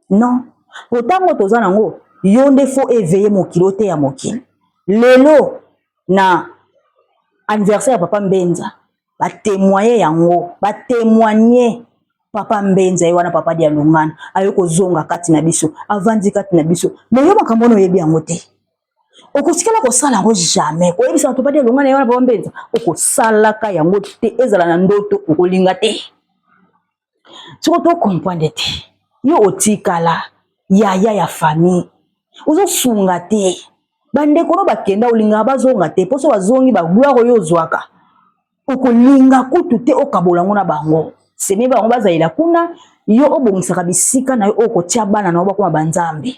Non. Po ntango toza nango, yo nde faut éveiller mokili, oteya mokili. Lelo na anniversaire ya papa Mbenza, ba témoigner yango, ba témoigner papa Mbenza ye wana papa Dialungana aye kozonga kati na biso, avandi kati na biso. Mais yo makambo wana oyebi yango te. Okotikala kosala yango jamais. Koyebisa bato papa Dialungana ye wana papa Mbenza, okosalaka yango te, ezala na ndoto okolinga te. Soko to comprendre te, yo otikala yaya ya famille, ozosunga te. Bandeko no bakenda olingaka bazonga te, poso bazongi ba gloire oyo ozwaka okolinga kutu te okabola yango na bango. Seme bango bazalela kuna, yo obongisaka bisika na yo oyo kotia bana na yo bakoma banzambe.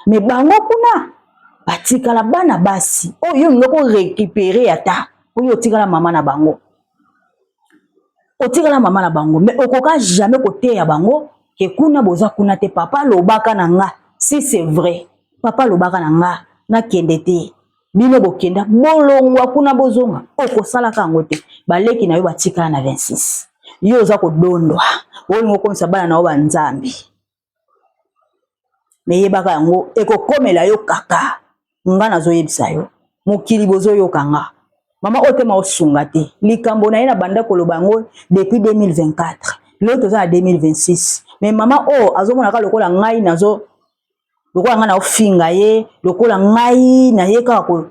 Me bango kuna batikala bana basi oyo yo olinga ko récupérer ata oyo otikala mama na bango. Otikala mama na bango, mais okoka jamais koteya bango ke kuna boza kuna te. Papa lobaka na nga, si c'est vrai, papa lobaka na nga nakende te, bino bokenda bolongwa kuna bozonga, okosalaka yango te. Baleki na yo batikala na 26, yo oza kodondwa, olingi okomisa bana na yo ba nzambe. Me yebaka yango ekokomela yo kaka. Nga nazoyebisa yo, mokili bozoyoka nga. Mama oyo tema osunga te. Likambo na ye na banda koloba yango depuis 2024. Lelo toza na 2026. Mais mama oyo azomona kaka lokola ngai nazo, lokola ngai naofinga ye, lokola ngai naye kaka ko,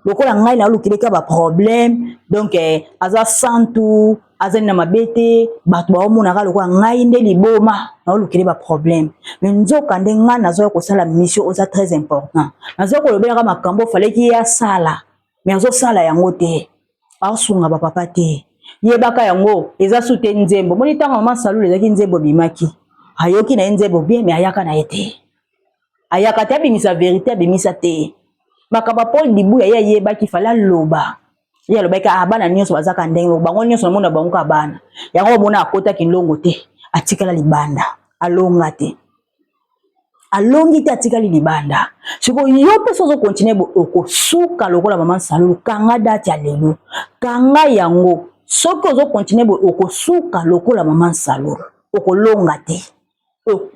lokola ngai nalukeli kaka ba problème. Donc aza santu, azali na mabe te, bato baomonaka lokola ngai nde liboma naolukeli ba problème. Mais nzoka nde ngai nazoya kosala mission oza très important. Nazoya kolobelaka makambo faleki ye asala, mais azosala yango te. Aosunga ba papa te. Yebaka yango eza su te nzembo. Moni ntango mama Salula ezalaki nzembo ebimaki, ayoki na ye nzembo bien, mais ayaka na ye te. Ayaka te, abimisa verité, abimisa te. Makambo ya Paul Dibuya ye ayebaki fallait aloba. Ye alobaki ah bana nyonso bazaka ndenge moko, bango nyonso namona bango kaka bana. Yango omona akotaki ndongo te, atikala libanda, alonga te. Alongi te, atikali libanda. Sikoyo yo mpe soki ozo continuer bo okosuka lokola mama Salulu. Kanga date ya lelo, kanga yango. Soki ozo continuer bo okosuka lokola mama Salulu, okolonga te.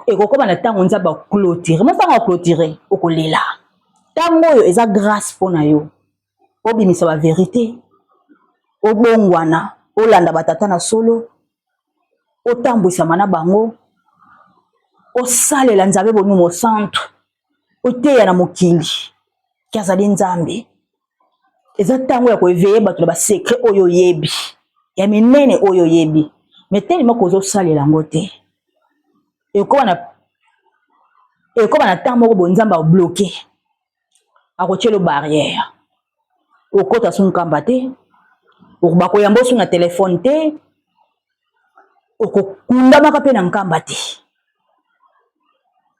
Ekokoma na ntango Nzambe aclôturer. Mo ntango aclôturer, okolela. Ntango oyo eza grâce mpo na yo. Obimisa ba vérité, obongwana, olanda batata na solo, otambwisama na bango, osalela Nzambe boni mosantu, oteya na mokili ki azali Nzambe. Eza ntango ya koeveiller bato na ba secret oyo oyebi, ya minene oyo oyebi, mais tellement kozosalela yango te. Ekoma na ntango moko boye Nzambe abloquer, akotiela barrière, okota su nkamba te, bakoyamba osu na telefone te, okokundamaka pe na nkamba te.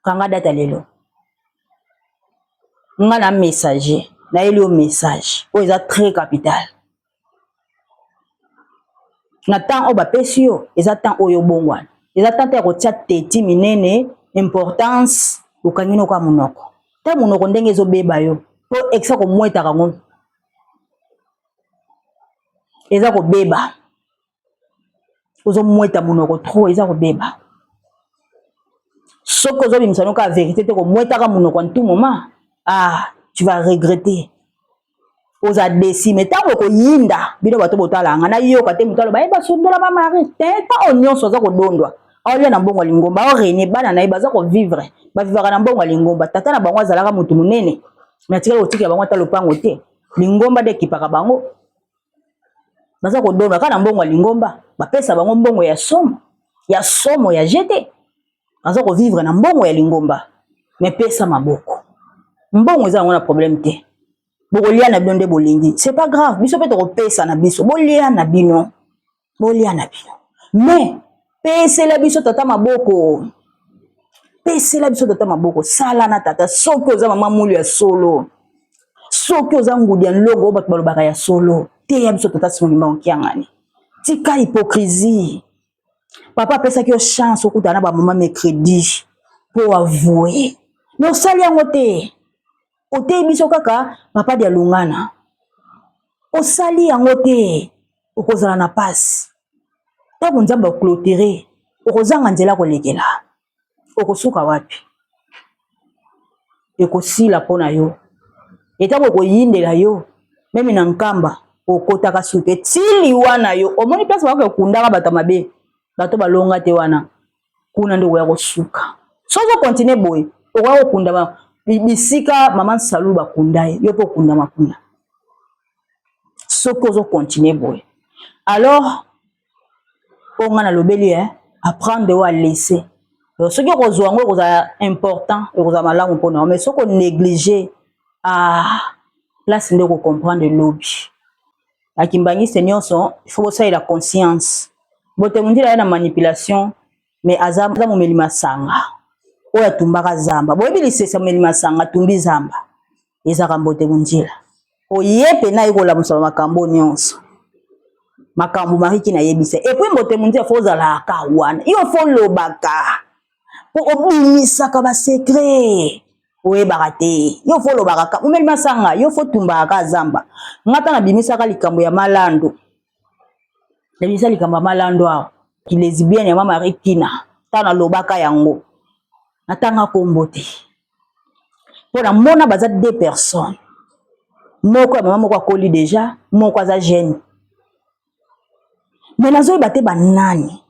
Kanga data lelo. Nga na messager, nayeli yo message oyo eza très capital. Na temps oyo bapesi yo, eza temps oyo obongwana. Eza temps te ya kotia teti minene, importance, okangi noko ya monoko. Ta monoko ndenge ezobeba yo, po ekisa komwetaka ngo. Eza kobeba. Ozomweta monoko trop, eza kobeba. Soki ozobimisa noko ya vérité te, komwetaka monoko en tout moment, ah, tu vas regretter. Oza déçu, mais tango koyinda bino bato botala nga na yoka te moto aloba, eh, basundola ba mari te, tango nyonso aza kodondwa. Aolia na mbongo ya lingomba, ao régner bana na ye baza ko vivre, ba vivaka na mbongo ya lingomba. Tata na bango azalaka moto monene, mais atikali kotikela bango ata lopango te. Lingomba nde ekipaka bango. Baza kodonga kaka na mbongo ya lingomba, bapesa bango mbongo ya somo, ya somo ya jete. Baza kovivre na mbongo ya lingomba, mais pesa maboko. Mbongo eza yango na problème te. Bokolia na bino nde bolingi. C'est pas grave, biso pe tokopesa na biso. Bolia na bino. Bolia na bino. Mais pesela biso tata maboko. Pesela biso tata maboko. Sala na tata soki oza mama mulu ya solo. Soki oza ngudi ya nlogo bato balobaka ya solo. Teya biso tata Simon Kimbangu Kiangani. Tika hypocrisie. Papa apesaki yo chance okutana na ba mama mercredi po avoue. Mais osali yango te. Oteyi biso kaka papa Dialungana. Osali yango te. Okozala na pasi. Ntango Nzambe aclôturer, okozanga nzela kolekela. Okosuka wapi? Ekosila mpo na yo. Etango ekoyindela yo, meme na nkamba, okotaka suke ti liwa na yo. Omoni place bakoki kokundaka bato ya mabe, bato balonga te wana. Kuna nde okoya kosuka. Soki ozo continuer boye, okoya kokundama bisika mama Nsalu bakunda ye, yo mpe okundama kuna. Soki ozo continuer boye. Alors, oyo nga nalobeli eh, apprendre ou à laisser. Donc soki okozwa yango ekozala important, ekozala malamu mpona yo, mais soki onéglige, ah, place nde okocomprendre lobi. Ba kimbanguiste nyonso, il faut bosalela conscience. Mbote Mundila aye na manipulation, mais aza momeli masanga oyo atumbaka zamba. Boyebi lisese ya momeli masanga atumbi zamba, ezaka Mbote Mundila. Oye pena aye kolamusa makambo nyonso. Makambo Mariki nayebisa. Et puis Mbote Mundila faut ozalaka wana. Yo faut olobaka. Po obimisaka ba secret. Oyebaka te. Yo faut olobaka ka. Momeli masanga, yo faut tumbaka ka zamba. Nga ta nabimisaka likambo ya malando. Nabimisa likambo ya malando awa. Ki lesbienne ya mama Marie Kina. Ta nalobaka yango. Natanga kombo te. Po namona baza deux personnes. Moko ya mama moko akoli deja, moko aza jeune. Mais nazoyeba te ba nani.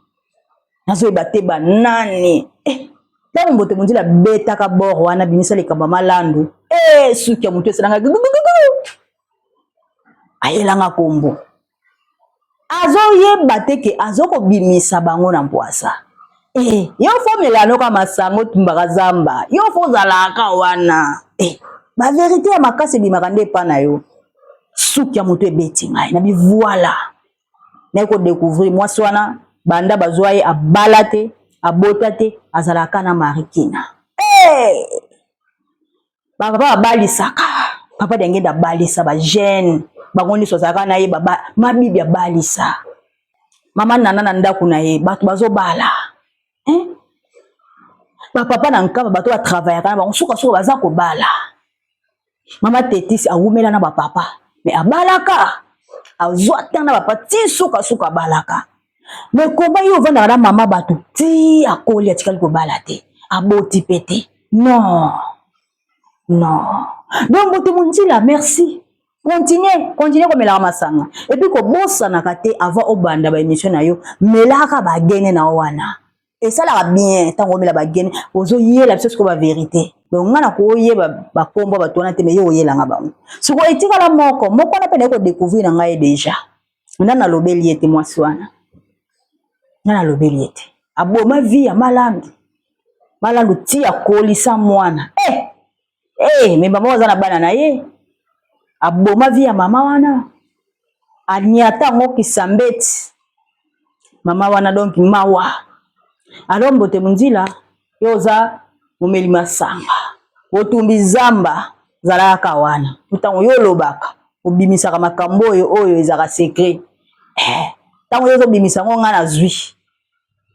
Nazoyeba te ba nani. Eh, ntango Mbote Mundila abetaka bor wana abimisa likambo ya malandu. Eh, suki ya moto esalanga gugugugu. Ayelanga kombo. Azoyeba te ke azokobimisa bango na mpwasa. Eh, yo fo melanoka masango tumbaka zamba. Yo fo ozalaka wana. Eh, ba verite ya makasi ebimaka nde epa na yo. Suki ya moto ebeti ngai na bivoila. Naye ko découvrir mwasi wana banda bazwa ye abala te, abota te, azalaka na Marikina. Eh! Ba papa babalisaka. Papa Diangenda abalisa ba jeune. Bango nyonso azalaka na ye baba mabibi abalisa. Mama Nana na ndako na ye bato bazobala. Hein? Ba papa na nkamba bato ba travaillaka na bango suka suka baza kobala. Mama Tetis awumela na ba papa mais abalaka azwa temps na papa ti suka suka abalaka. Mais komba yo ovandaka na mama bato ti akoli atikali kobala te aboti pe te. Non. Non. Donc Mbote Mundila, merci. Continue, continue komelaka masanga. Et puis kobosanaka te avant obanda ba émission na yo, melaka ba gene na wana. Esalaka bien ntango omela ba gene, ozoyela biso sikoyo ba vérité. Donc nga na koyeba ba kombo bato wana te mais yo oyelanga bango. Sikoyo etikala moko, moko wana pe naye ko découvrir na ngai déjà. Nga nalobeli ye te mwasi wana. Nga nalobeli ye te. Aboma vie ya malandu. Malandu ti akolisa mwana. Eh! Eh, mais mama aza na bana na ye. Aboma vie ya mama wana. Aniata yango kisambeti. Mama wana donc mawa. Alors Mbote Mundila, yo oza momeli masanga. Otumbi zamba, zalaka wana. Ntango yo olobaka, obimisaka makambo oyo oyo ezalaka secret. Eh, ntango yo ozobimisa yango nga nazwi.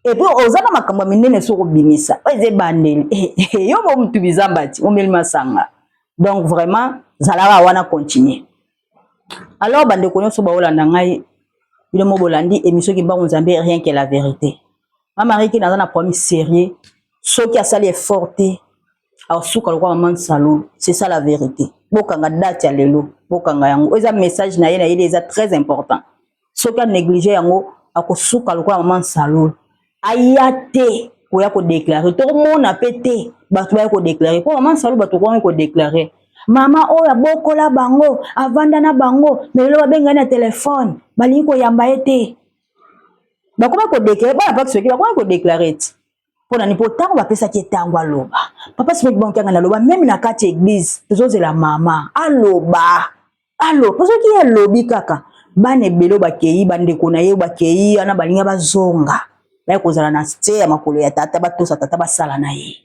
Et puis oza na makambo ya minene soki obimisa oyo eza ebandeli. Eh, yo bo mutu bizamba ti omeli masanga. Donc vraiment zalaka wana continue. Alors bandeko nyonso baolanda ngai bino mo bolandi émission Kimbangu Nzambe rien que la vérité. Mama Riki naza na problème sérieux. Soki asali effort te asuka lokola mama Nsalu, c'est ça la vérité. Bokanga date ya lelo, bokanga yango. Eza message na ye na ye eza très important. Soki a négliger yango akosuka lokola mama Nsalu. Aya te koya ko déclarer. Tokomona pe te bato baya ko déclarer. Po mama Nsalu bato koya ko déclarer. Mama oyo abokola bango, avanda na bango, mais lelo babenga ye na telefone, balingi koyamba ye te. Bakoma kodeklare, bana Papa Soki bakoma kodeklare ti. Mpo na nini? Mpo ntango bapesaki ye ntango aloba. Papa Soki Bankianga naloba meme na kati ya eglise, tozozela mama aloba. Alo, mpo soki ye alobi kaka bana ebele oyo bakei, bandeko na ye oyo bakei wana balingi bazonga, baye kozala na se ya makolo ya tata, batosa tata, basala na ye.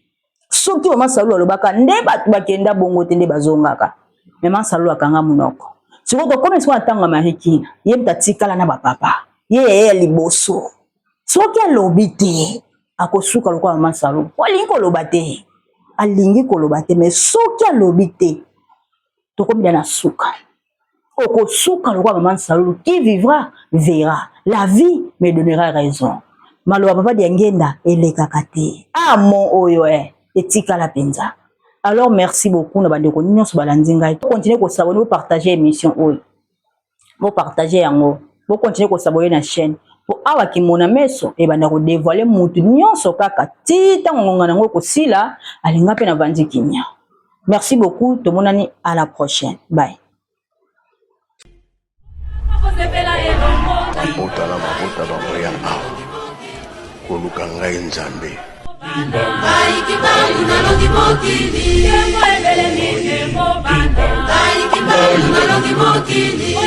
Soki mama Salu alobaka nde bato bakenda bongo te nde bazongaka. Mama Salu akanga monoko. Sikoyo tokomi sikoyo na ntango ya Marie Kina, ye moto atikala na bapapa, ye ye ya liboso. Soki alobi te akosuka lokola mama Salu, po alingi koloba te, alingi koloba te, mais soki alobi te tokomi na suka. Okosuka lokola mama Nsalulu, qui vivra verra, la vie me donnera raison. Maloba papa Diangenda elekaka te. Ah mon oyo eh etikala penza. Alors merci beaucoup na bandeko nyonso balandi ngai. Continuez ko s'abonner, ko partager émission oyo. Bo partager yango. Bo continuer ko s'abonner na chaîne. Po awa kimona meso ebanda ko dévoiler mutu nyonso kaka ti tango ngonga nango ekosila alinga pe na vandi kimia. Merci beaucoup, tomonani à la prochaine. Bye.
Mabota na mabota bakoya awa koluka ngai Nzambe.
Ngai kimbangu nalongi mokili. Ngai kimbangu nalongi mokili.